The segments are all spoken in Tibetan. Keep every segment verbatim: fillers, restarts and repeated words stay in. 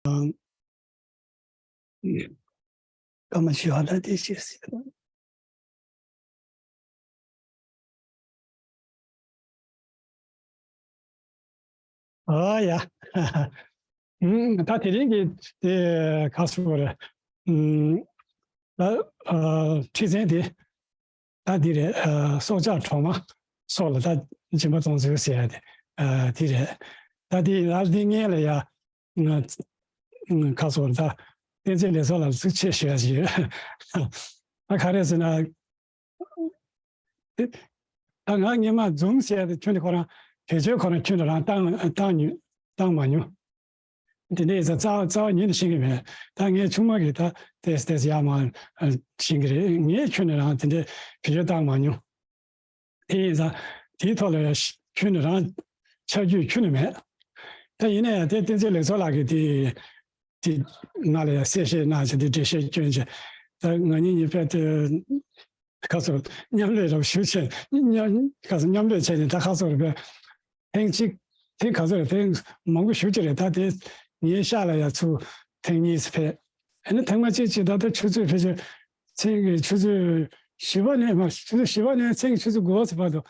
སྐར་མ་བཞི་བ་ལ་དེ་བཤད་སྲིད། ཨ་ཡ། ཨུམ། ད་དེ་རིང་གི་དེ་ག་སོ་རེད། ཨུམ། ད་ཨ་ཁྲིད་ཚན་དེ་ད་འདི་རེད། ཨ་སྲོག་ཆགས་གྲོག་མ་སོགས་ལ་ད་སྦྱིན་པ་གཏོང་ཚུལ་ཟེར་ཡ་དེ་ཨ་དེ་རེད། ད་དེ་ཨ་དེ་སྔོན་ལ་ཡ། ཁ་སོར་ད་བསྟན་འཛིན་ལེགས་ཚོགས་ལ་ཚིག་ཆེ་ཞུ་ཡ་ཞིག་ཡོད། ད་ག་རེ་ཟེར་ན། ད་ང་སྔས་མ་འཛུམ་ཟེར་ཡ་དེ་ཁྱོན་ནས་ཁོ་རང་བེད་སྤྱོད་ཁོ་རང་ཁྱོན་ནས་རང་བཏང་བཏང་མྱོང་བཏང་མ་མྱོང་། དེ་འདྲའི་ཡིན་ཙང་རྩ་རྩ་བ་ཉིད་ནས་ཤེས་ཀྱི་མེད། ད་ངའི་ཆུང་མ་གིས་ད་ཏེས་ཏེས་ཡར་མར་ཤེས་ཀྱི་རེད། ངས་ཁྱོན་ནས་རང་དེ་འདྲའི་བེད་སྤྱོད་བཏང་མ་མྱོང་། དེ་ཡིན་ཙང་དེའི་ཐོག་ལ་ཡང་ཁྱོན་ནས་རང་ཆ་རྒྱུས་ཁྱོན་ནས་མེད། ད་ཡིན་ན་ཡང་དེ་བསྟན་འཛིན་ལེགས་ཚོགས་ལགས་ཀྱིས་དེ་དེ་ང་ལ་ཡང་གསལ་བཤད་གནང་བྱས་དེ་འགྲེལ་བཤད་སྐྱོན་བྱས། ད་ང་གཉིས་གཉིས་ཕན་དེ་ཁ་སོ་མཉམ་ལས་རབ་ཞུ་བྱས་མཉམ་ཁ་སོ་མཉམ་ལས་བྱས་ནས་ད་ཁ་སོ་རུ་ཕན། ཐེངས་གཅིག་ཐེངས་ག་ཚོད་རེད། ཐེངས་མང་པོ་ཞེ་ཅིག་རེད། ད་དེ་ངའི་ཤག་ལ་ཡ་ཚུར་ཐེངས་གཉིས་སུ་ཕེབས། ཨ་ནི་ཐེངས་མ་གཅིག་གཅིག་ད་ལྟ་ཆུ་ཚོད་ཕལ་ཆེར་མཚན་གྱི་ཆུ་ཚོད་བཞི་པ་ནས་མ་ཆུ་ཚོད་བཞི་པ་ནས་མཚན་གྱི་ཆུ་ཚོད་དགུ་པ་ཚོ་བར་དུ་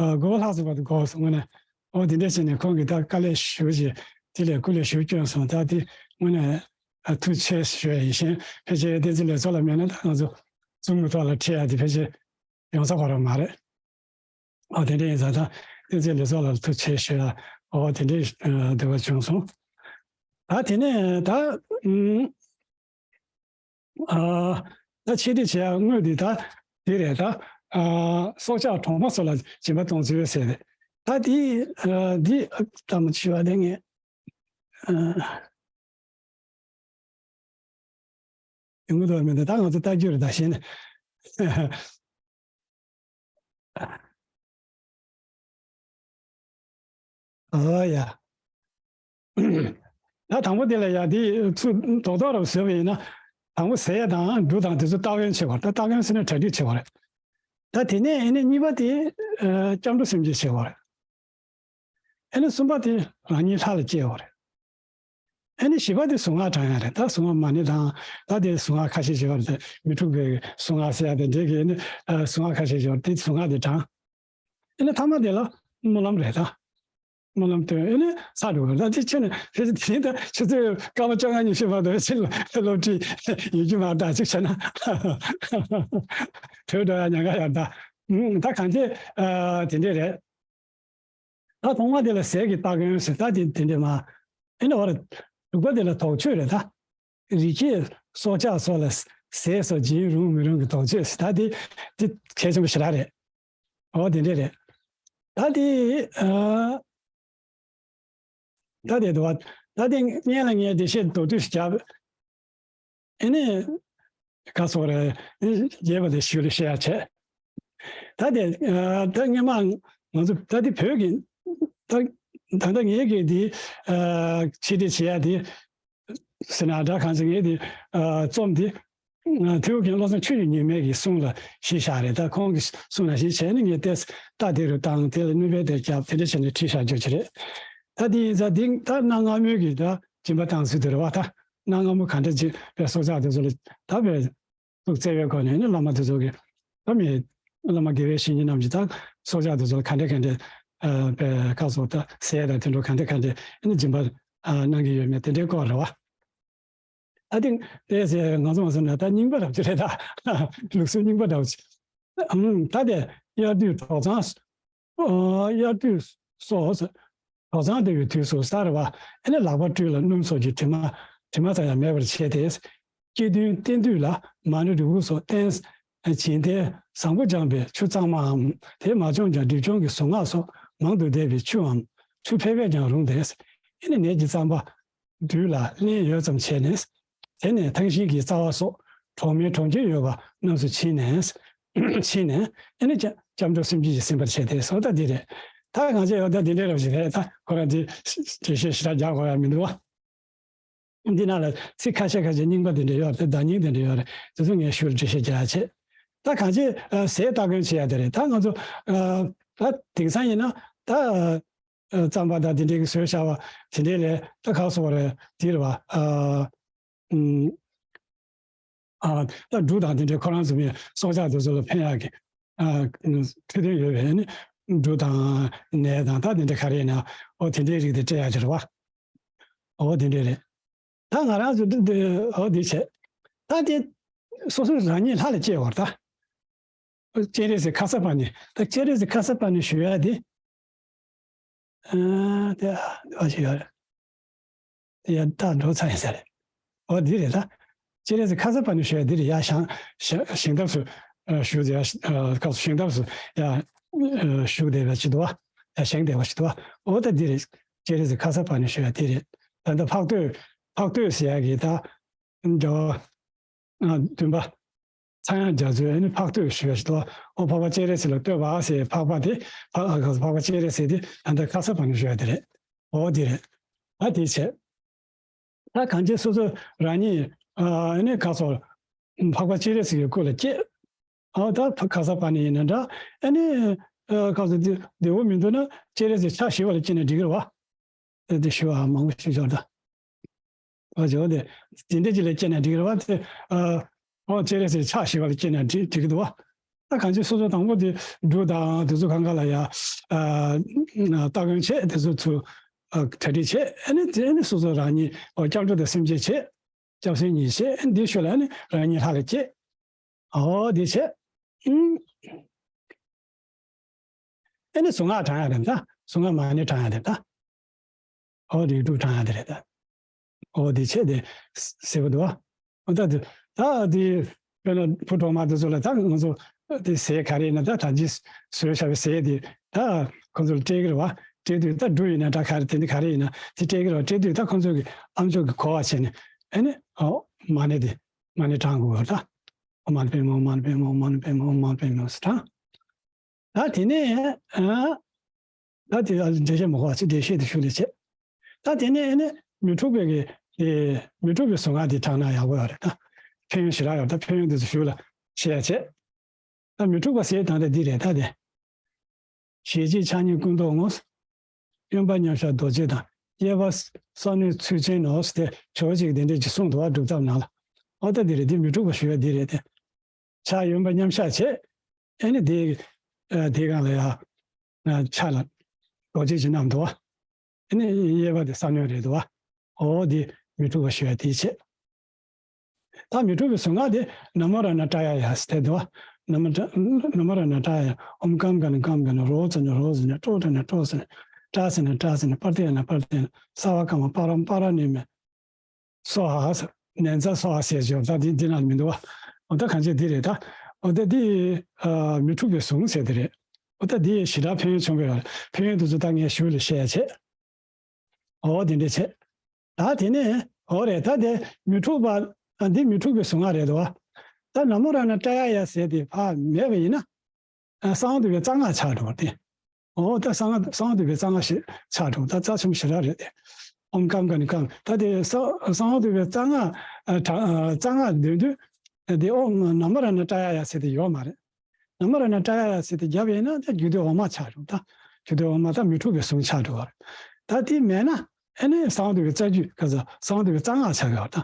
ཨ་དགུ་པ་ལྷག་ཙམ་བར་དུ་འགོར་སོང་། དངོས་གནས་ཨོ་དེ་འདྲ་བྱས་ནས་ཁོང་གིས་ད་དཀའ་ལས་ཞེ་ཅིག་དེ་ལས་སྐུ་ལས་ཞེ་སྐྱོན་སོང་། ད་དེ་དངོས་གནས་ཨ་ཐུགས་རྗེ་ཆེ་ཞུ་ཡ་ཡིན། གཞན་ཕལ་ཆེར་བསྟན་འཛིན་ལེགས་ཚོགས་ལ་མེད་ན་ད་ང་ཚོ་ཛུམ་གྱི་ཐོག་ལ་ཁྲིད་ཡ་དེ་ཕལ་ཆེར་ཡོང་ས་ཁོ་རང་མ་རེད། ཨ་དེ་འདྲ་ཡིན་ཙང་ད་བསྟན་འཛིན་ལེགས་ཚོགས་ལ་ཐུགས་རྗེ་ཆེ་ཞུ་ཡ་ཨོ་དེ་འདྲའི་འདོད་པ་བྱུང་སོང་། ད་དེ་ནས་ད་ཨུམ་ཨ་ད་ཆེད་སྒྲིག་བྱེད་ཡ་དངོས་དེ་ད་དེ་རེད། ད་ཨ་སྲོག་ཆགས་གྲོག་མ་སོགས་ལ་སྦྱིན་པ་གཏོང་ཚུལ་ཟེར་ཏེ་ད་དེ་ཨ་འདི་ཨ་ད་མ་ཆུ་བ་དེ་ངས་ཨ། ཡོང་གི་འདུག་མི་འདུག་ད་ང་ཚོ་ལྟ་རྒྱུ་རེད། ད་གཞན་ནས། ཨ་ཡ། ད་དང་པོ་དེ་ལ་ཡ་དེ་ཚུར་རྡོག་རྡོག་རུ་བཟོས་པ་ཡིན་ན། དང་པོ་ཟས་དང་འབྲུ་དང་དེ་ཚོ་སྟ་གོན་བྱེད་དགོས། ད་སྟ་གོན་ཟེར་ན་གྲ་སྒྲིག་བྱེད་དགོས་རེད། ད་དེ་ནས་ཨ་ནི་གཉིས་པ་དེ་ཨ་སྐྱབས་འགྲོ་སེམས་བསྐྱེད་བྱེད་དགོས་རེད། ཨ་ནི་གསུམ་པ་དེ་རང་ཉིད་ལྷ་ལ་སྐྱེ་བ་རེད། ཨ་ནི་བཞི་པ་དེ་གཟུངས་སྔགས་བགྲང་ཡ་རེད། ད་གཟུངས་སྔགས་མ་ཎི་དང་ད་དེ་གཟུངས་སྔགས་ཁ་ཤས་ཡོད་རེད། མི་འཁྲུགས་པའི་གཟུངས་སྔགས་ཟེར་ཡ་དེ་འདྲའི་གི་ཨ་ནི་ཨ་གཟུངས་སྔགས་ཁ་ཤས་ཡོད་རེད། དེ་གཟུངས་སྔགས་དེ་བགྲང་། ཨ་ནི་ཐ་མ་དེ་ལ་སྨོན་ལམ་རེད། ད་སྨོན་ལམ་བཏོན་ཨ་ནི་ཚར་འགྲོ་གི་རེད། ད་དེ་ཁྱོད་ནི་དེ་དེ་ད་ཆུ་ཚོད་སྐར་མ་བཅོ་ལྔ་ཉི་ཤུ་བར་དུ་ཕྱིར་སློབ་ཁྲིད་ཡོད་རྒྱུ་མ་རེད། ད་ཅིག་བྱས་ན་བྲོས་འགྲོ་ཡ་ཉེན་ཁ་ཡོད། ད་ད་གང་ཅི་ཨ་དེ་འདྲས་རེད། ད་ཐོག་མ་དེ་ལ་ཟས་ཀྱི་སྟ་གོན་ཟེར། ད་དེ་དེ་འདྲས་མ། ཨེ་ནི་བར་དྲུག་པ་དེ་ལ་དོགས་གཅོད་རེད། ད་རི་སྐྱེས་སྲོག་ཆགས་སོགས་ལ་ཟས་སོགས་སྦྱིན་རུང་མི་རུང་གི་དོགས་གཅོད་ཟེར། ད་དེ་དེ་གལ་ཆེན་པོ་ཞེ་དྲག་རེད། འོ་དེ་འདྲས་རེད། ད་དེ་ཨ། ད་དེ་དུ་བ། ད་དེ་སྔོན་ལ་ངས་འགྲེལ་བཤད་མདོར་བསྡུས་ཤིག་བརྒྱབ། ཨེ་ནི། ག་སོགས་རེད། རྒྱས་པ་དེ་ཞུ་ལ་བཤད་ཡ་བྱས། ད་དེ་ཨ་ད་སྔོན་མ་ང་ཚོ་ད་དེ་བོད་ཀྱི་ད་ད་ལྟ་ངས་ཀྱི་དེ་ཨ་ཕྱི་དྲིལ་བྱེད་ཡ་དེ་ཟེར་ན་འདྲ། གང་ཟེར་ངས་དེ་ཨ་རྩོམ་དེ་ཨ་ཐེའུ་རྒན་བློ་བཟང་ཆོས་ཀྱི་ཉི་མའི་གི་གསུང་ལ་གཞི་བཞག་རེད། ད་ཁོང་གི་གསུང་ལ་གཞི་བྱས་ནས་ངས་ཏེས་ད་དེ་རུ་བཏང་། དེ་ལ་ནུས་པའི་དེ་རྒྱབ་དེ་འདྲ་བྱས་ནས་ཁྲིད་བཞག་རྒྱུ་ཅི་རེད། ད་དེ་ཡིན་ཙང་དེ་ད་གནའ་སྔ་མོའི་གི་ད་སྦྱིན་པ་བཏང་ཚུལ་དེ་རེད་བ། ད་གནའ་སྔ་མོ་ག་འདྲ་ཅིག་པའི་སྲོག་ཆགས་དེ་ཚོ་ལ་ད་པའི་ཐུགས་བརྩེ་བའི་སྒོ་ནས་ནི་བླ་མ་དེ་ཚོ་གི་ད་མི་བླ་མ་དགེ་བའི་བཤེས་གཉེན་རྣམས་ཀྱིས་ད་སྲོག་ཆགས་དེ་ཚོ་ལ་ག་འདྲ་ག་འདྲ་ཨ་པའི་སྐབས་སུ་ད་ཟས་དང་དེ་འདྲ་ག་འདྲ་ག་འདྲ་ནི་སྦྱིན་པ་ཨ་གནང་གི་ཡོད་མེད་དེ་འདྲའི་སྐོར་རེད་བ། ད་ཐེངས་དེ་ཟེར་ང་ཚོ་མ་སོང་ན་ད་རྙིང་པ་རབ་ཅིག་རེད། ད་ལུགས་སྲོལ་རྙིང་པ་འདྲ་བོ་ཅིག་ཨང་། ད་དེ་དབྱར་དུས་གྲོག་ཚང་། ཨ་དབྱར་དུས་སོགས་གྲོག་ཚང་སྡོད་པའི་དུས་སུ་ས་རེད་བ། ཨ་ནི་ལག་པ་བཀྲུས་ལ་སྣུམ་སོགས་ཀྱི་དྲི་མ་དྲི་མ་ཙམ་ཡང་མེད་པར་བྱས་ཏེ། སྐྱེ་བདུན་རྟེན་དུས་ལ་མ་ཎི་རིལ་བུ་སོགས་རྟེན་བྱིན་རྟེན་བཟང་པོ་སྦྱངས་པའི་ཆུ་གཙང་མའམ། དེ་མ་བྱུང་ཀྱང་སྒྲིབ་སྦྱོང་གི་གཟུངས་སྔགས་སོགས་མང་དུ་བཟླས་པའི་ཆུའམ། ཆུ་ཕལ་པས་ཀྱང་རུང་སྟེ། ཨ་ནི་ནད་ཀྱི་རྩམ་པ། དུས་ལ་རླན་ཡོད་ཙམ་བྱས་ནས། དེ་ནས་ཐང་ཤིང་གི་རྩ་བ་སོགས་གྲོག་མའི་གྲོང་ཁྱེར་ཡོད་པ་རྣམས་སུ་ཕྱིན་ནས། ཕྱིན་ནས་ཨ་ནི་སྐྱབས་འགྲོ་སེམས་བསྐྱེད་ཀྱིས་ཟིན་པར་བྱས་ཏེ་སོགས་ད་འདི་རེད། ད་གང་བྱས་ཡོད་ད་འདི་འདྲའི་རབ་ཞིག་རེད། ད་ཁོ་རང་འདི་འགྲེལ་བཤད་ཞེ་དྲག་རྒྱག་དགོས་ཡ་མི་འདུག་བ། འདི་ནང་ལ་ཚིག་ཁ་ཤས་ཁ་ཤས་རྙིང་པ་འདི་འདྲ་ཡོད་རེད། བརྡ་རྙིང་འདི་འདྲ་ཡོད་རེད། དེ་ཚོ་ངས་ཞུ་འགྲེལ་བཤད་རྒྱག་ཡ་བྱེད། ད་གང་བྱས་ཟས་སྟ་གོན་བྱེད་ཡ་དེ་རེད། ད་ང་ཚོ་ད་དེང་སང་ཡིན་ན་ད། ཨ་རྩམ་པ་དང་དེ་འདྲའི་གི་བཟོས་བཞག་པ་དེ་འདྲའི་ལས་ད་ག་སོགས་རེད་དེ་རེད་བ། ཨ་ཨུམ། ཨ་ད་འབྲུ་དང་དེ་འདྲའི་ཁོ་རང་ཚོ་མི་སྲོག་ཆགས་དེ་ཚོ་ལ་ཕན་ཡག་གི་ཨ་འཕྲོད་བསྟེན་ཡོད་པའི་ནི་འབྲུ་དང་ནས་དང་ད་དེ་འདྲ་ག་རེ་ཡིན་ན་ཨོ་དེ་འདྲའི་རིགས་དེ་སྤྲད་ཡག་ཅིག་རེད་བ། ཨོ་དེ་འདྲའི་རེད། ད་ང་རང་ཚོ་འདི་འདི་ཨོ་འདི་བྱས། ད་དེ་སོ་སོ་རང་ཉིད་ལྷ་ལ་སྐྱེ་བར་ད། སྤྱན་རས་གཟིགས་ཁ་སར་པ་ཎི། ད་སྤྱན་རས་གཟིགས་ཁ་སར་པ་ཎི་ཞུ་ཡ་དེ། ཨ་དེ་ཨ་ཞུ་ཡ་རེད། དེ་ཡ་ད་འགྲོ་ཚར་ཡིན་ས་རེད། ཨོ་འདི་རེད་ད། སྤྱན་རས་གཟིགས་ཁ་སར་པ་ཎི་ཞུ་ཡ་འདི་རེད་ཡ། ཞིང་ཞིང་ཞིང་ཐབས་སུ་ཨ་བཞུགས་ཡ་ཨ་སྐབས་སུ་ཞིང་ཐབས་སུ་ཡ་ཨ་བཞུགས་བསྡད་པ་ཅིག་འདུག་བ། ཡ་བཞེངས་བསྡད་པ་ཅིག་འདུག་བ། ཨོ་ད་འདི་རེད། སྤྱན་རས་གཟིགས་ཁ་སར་པ་ཎི་ཞུ་ཡ་འདི་རེད། ད་ལྟ་འཕགས་བསྟོད་འཕགས་བསྟོད་ཟེར་ཡ་གི་ད། རྒྱལ་བ། ཨ་བདུན་པ། ཚངས་དབྱངས་རྒྱ་མཚོས་ཨ་ནི་འཕགས་བསྟོད་ཞུ་བ་ཞིག་འདུག་ཨོ་འཕགས་པ་སྤྱན་རས་གཟིགས་ལ་བསྟོད་པ་ཟེར་འཕགས་པ་དེ་འཕགས་ཨ་འཕགས་པ་སྤྱན་རས་གཟིགས་དེ་ད་ལྟ་ཁ་སར་པ་ཎི་ཞུ་བ་དེ་རེད། ཨོ་དེ་རེད། ཨ་དེ་བྱས། ད་གང་ཅི་སོ་སོ་རང་ཉིད་ཨ་ནི་ག་སོ་འཕགས་པ་སྤྱན་རས་གཟིགས་ཀྱི་སྐུ་ལ་སྐྱེས། ཨ་ད་ཁ་སར་པ་ཎི་ཡིན་ན་འདྲ། ཨ་ནི་ཨ་ག་སོ་བདེ་བདེ་བོ་མི་འདུག་ན་སྤྱན་རས་གཟིགས་ཕྱག་བཞི་པ་ལ་སྐྱེས་ན་འགྲིག་གི་རེད་བ། དེ་ཞུ་བ་མང་པོ་ཞུ་ཆོག་ད། ཨ་ཇོ་དེ་དེ་འདྲ་ཅིག་ལ་སྐྱེས་ན་འགྲིག་རེད་བ་དེ། ཨ་ཨོ་སྤྱན་རས་གཟིགས་ཕྱག་བཞི་པ་ལ་སྐྱེས་ན་འགྲིག་འགྲིག་གི་འདུག་བ། ད་གང་ཅི་སོ་སོ་དང་པོ་དེ་འབྲུ་དང་དེ་ཚོ་གང་ག་ལ་ཡ་ཨ་སྟ་གོན་བྱས་དེ་ཚོ་ཚུར་ཨ་གྲ་སྒྲིག་བྱས། ཨ་ནི་དེ་ནི་སོ་སོ་རང་ཉིད་ཨོ་སྐྱབས་འགྲོ་དང་སེམས་བསྐྱེད་བྱས། སྐྱབས་སེམས་གཉིས་བྱས། ཨ་ནི་དེ་ཤུལ་ལ་ཨ་ནི་རང་ཉིད་ལྷ་ལ་སྐྱེས། ཨོ་དེ་བྱས། ཨུམ། ཨ་ནི་གཟུངས་སྔགས་བགྲང་ཡ་དེ་ད། གཟུངས་སྔགས་མ་ཎི་བགྲང་ཡ་དེ་ད། ཨོ་རིགས་དྲུག་བགྲང་ཡ་དེ་རེད་ད། ཨོ་དེ་བྱས་དེ་ཟེར་བ་འདུག་བ། ཨོ་ད་དེ་ད་དེ་དཔེར་ན་བུ་གྲོགས་མ་དེ་ཚོ་ལ་ད་ང་ཚོ་དེ་ཟས་ག་རེ་ཡིན་ན་ད་ད་ཅི་བཟོས་བཞག་པའི་ཟས་དེ་ད་ཁོ་ཚོ་ལ་སྤྲད་ཀྱི་རེད་བ། སྤྲད་དུས་ད་འབྲུ་ཡིན་ན་ད་ག་རེ་དེ་འདི་ག་རེ་ཡིན་ན་དེ་སྤྲད་ཀྱི་རེད་བ། སྤྲད་དུས་ད་ཁོ་ཚོ་གི་ཨམ་ཅོག་གི་གོ་བ་བྱས་ནས་ཨ་ནི་ཨོ་མ་ཎི་དེ་མ་ཎི་བགྲང་དགོས་བ་ད། ཨོཾ་མ་ཎི་པདྨེ་ཧཱུྃ། ཨོཾ་མ་ཎི་པདྨེ་ཧཱུྃ། ཨོཾ་མ་ཎི་པདྨེ་ཧཱུྃ། ཨོཾ་མ་ཎི་པདྨེ་ཧཱུྃ། ཨོཾ་མ་ཎི་པདྨེ་ཧཱུྃ། ཨ་ད་དེ་ཨ་འགྲེལ་བཤད་མ་དགོས་པ་ཅིག་འགྲེལ་བཤད་དེ་ཞུ་ལས་བྱེད། ད་དེ་ནས་ཨ་ནི་མི་འཁྲུགས་པའི་གི་དེ་མི་འཁྲུགས་པའི་གཟུངས་སྔགས་དེ་བགྲངས་ན་ཡག་པོ་ཡོད་རེད་ད། ཕན་ཡོན་ཞེ་དྲག་ཡོད་ད། ཕན་ཡོན་དེ་ཚོ་ཞུ་ལ་བཤད་ཡ་བྱེད། ད་མི་འཁྲུགས་པ་ཟེར་ད་ལྟ་འདི་རེད་ད་དེ། ཞལ་གཅིག་ཕྱག་གཉིས་སྐུ་མདོག་སྔོ། གཡོན་པ་མཉམ་གཞག་རྡོ་རྗེ་དང་། གཡས་པ་ས་གནོན་ཚུལ་ཆེན་ནོ་ཟེར་ཏེ་ཕྱོགས་གཅིག་དེ་འདྲས་ཀྱི་གསུངས་འདུག་བ་སྒྲུབ་ཐབས་ནང་ལ། ཨོ་ད་འདི་རེད་དེ་མི་འཁྲུགས་པ་ཞུ་ཡ་འདི་རེད་དེ། ཕྱག་གཡོན་པ་མཉམ་གཞག་བྱས། ཨེ་ནི་དེ་ཨ་དེ་སྒང་ལ་ཡ་ཨ་ཕྱག་ལ་རྡོ་རྗེ་ཅིག་བསྣམས་འདུག་བ། ཨེ་ནི་གཡས་པ་དེ་ས་གནོན་རེད་འདུག་བ། ཨོ་དེ་མི་འཁྲུགས་པ་ཞུ་ཡ་དེ་བྱས། ད་མི་འཁྲུགས་པའི་གཟུངས་སྔགས་དེ་ན་མོ་རཏྣ་ཏྲ་ཡ་ཡ་ཟེར་ཏེ་འདུག་བ། ན་མོ་ཏྲ་ན་མོ་རཏྣ་ཏྲ་ཡ་ཡ། ཨོཾ་ཀམ་ཀ་ནི་ཀམ་ཀ་ནི། རོ་ཙ་ནི་རོ་ཙ་ནི། ཀྲོ་ཏྲ་ནི་ཀྲོ་ཙ་ནི། ཏྲ་ཙ་ནི་ཏྲ་ཙ་ནི། པར་ཏི་ཡ་ནི་པར་ཏི་ཡ་ནི། སརྦ་ཀ་མ་པཱ་ར་པཱ་ར་ཎི་མེ་སྭཱ་ཧཱ་ཟེར། ནན་ཙ་སྭཱ་ཧཱ་ཟེར་ཅིག་ཡོད་ད། འདི་འདི་ནང་ལ་མི་འདུག་བ། འོ་ད་གང་ཅི་འདི་རེད་ད། འོ་ད་འདི་ཨ་མི་འཁྲུགས་པའི་གཟུངས་ཟེར་དེ་རེད། འོ་ད་འདི་ཞེ་དྲག་ཕན་ཡོན་ཆེན་པོ་ཡོད་རེད། ཕན་ཡོན་དེ་ཚོ་ད་ངས་ཞུ་ལ་བཤད་ཡ་བྱེད། འོ་དེ་འདྲ་བྱས། ད་དེ་ནས་འོ་རེད་ད། དེ་མི་འཁྲུགས་པ་ཨ་འདི་མི་འཁྲུགས་པའི་གཟུངས་སྔགས་རེད་དོ། ད་ན་མོ་རཏྣ་ཏྲ་ཡ་ཡ་ཟེར་དེ་ཕར་མེད་པ་ཡིན་ན། ཨ་གསང་བ་འདུས་པའི་རྩ་སྔགས་ཆགས་འགྲོ་བ་སྟེ། འོ་ད་གསང་སྔགས་གསང་བ་འདུས་པའི་རྩ་སྔགས་ཤིག་ཆགས་འགྲོ་བ་ད་རྩ་ཆེན་པོ་ཞེ་དྲག་རེད་དེ། ཨོཾ་ཀམ་ཀ་ནི་ཀམ། ད་དེ་གསང་གསང་བ་འདུས་པའི་རྩ་སྔགས་ཨ་དྲ་ཨ་རྩ་སྔགས་འདོན་དུས་དེ་ཨོཾ་ན་མོ་རཏྣ་ཏྲ་ཡ་ཡ་ཟེར་དེ་ཡོད་མ་རེད། ན་མོ་རཏྣ་ཏྲ་ཡ་ཡ་ཟེར་དེ་བརྒྱབ་ཡིན་ན་ད་རྒྱུད་སྡེ་འོག་མ་ཆགས་འགྲོ་བ་ད། རྒྱུད་སྡེ་འོག་མ་ད་མི་འཁྲུགས་པའི་གཟུངས་ཆགས་འགྲོ་བ་རེད། ད་དེ་མེད་ན་ཨ་ནི་གསང་བ་འདུས་པའི་རྩ་རྒྱུད་ག་ས་གསང་བ་འདུས་པའི་རྩ་སྔགས་ཆགས་ཡོད་ད།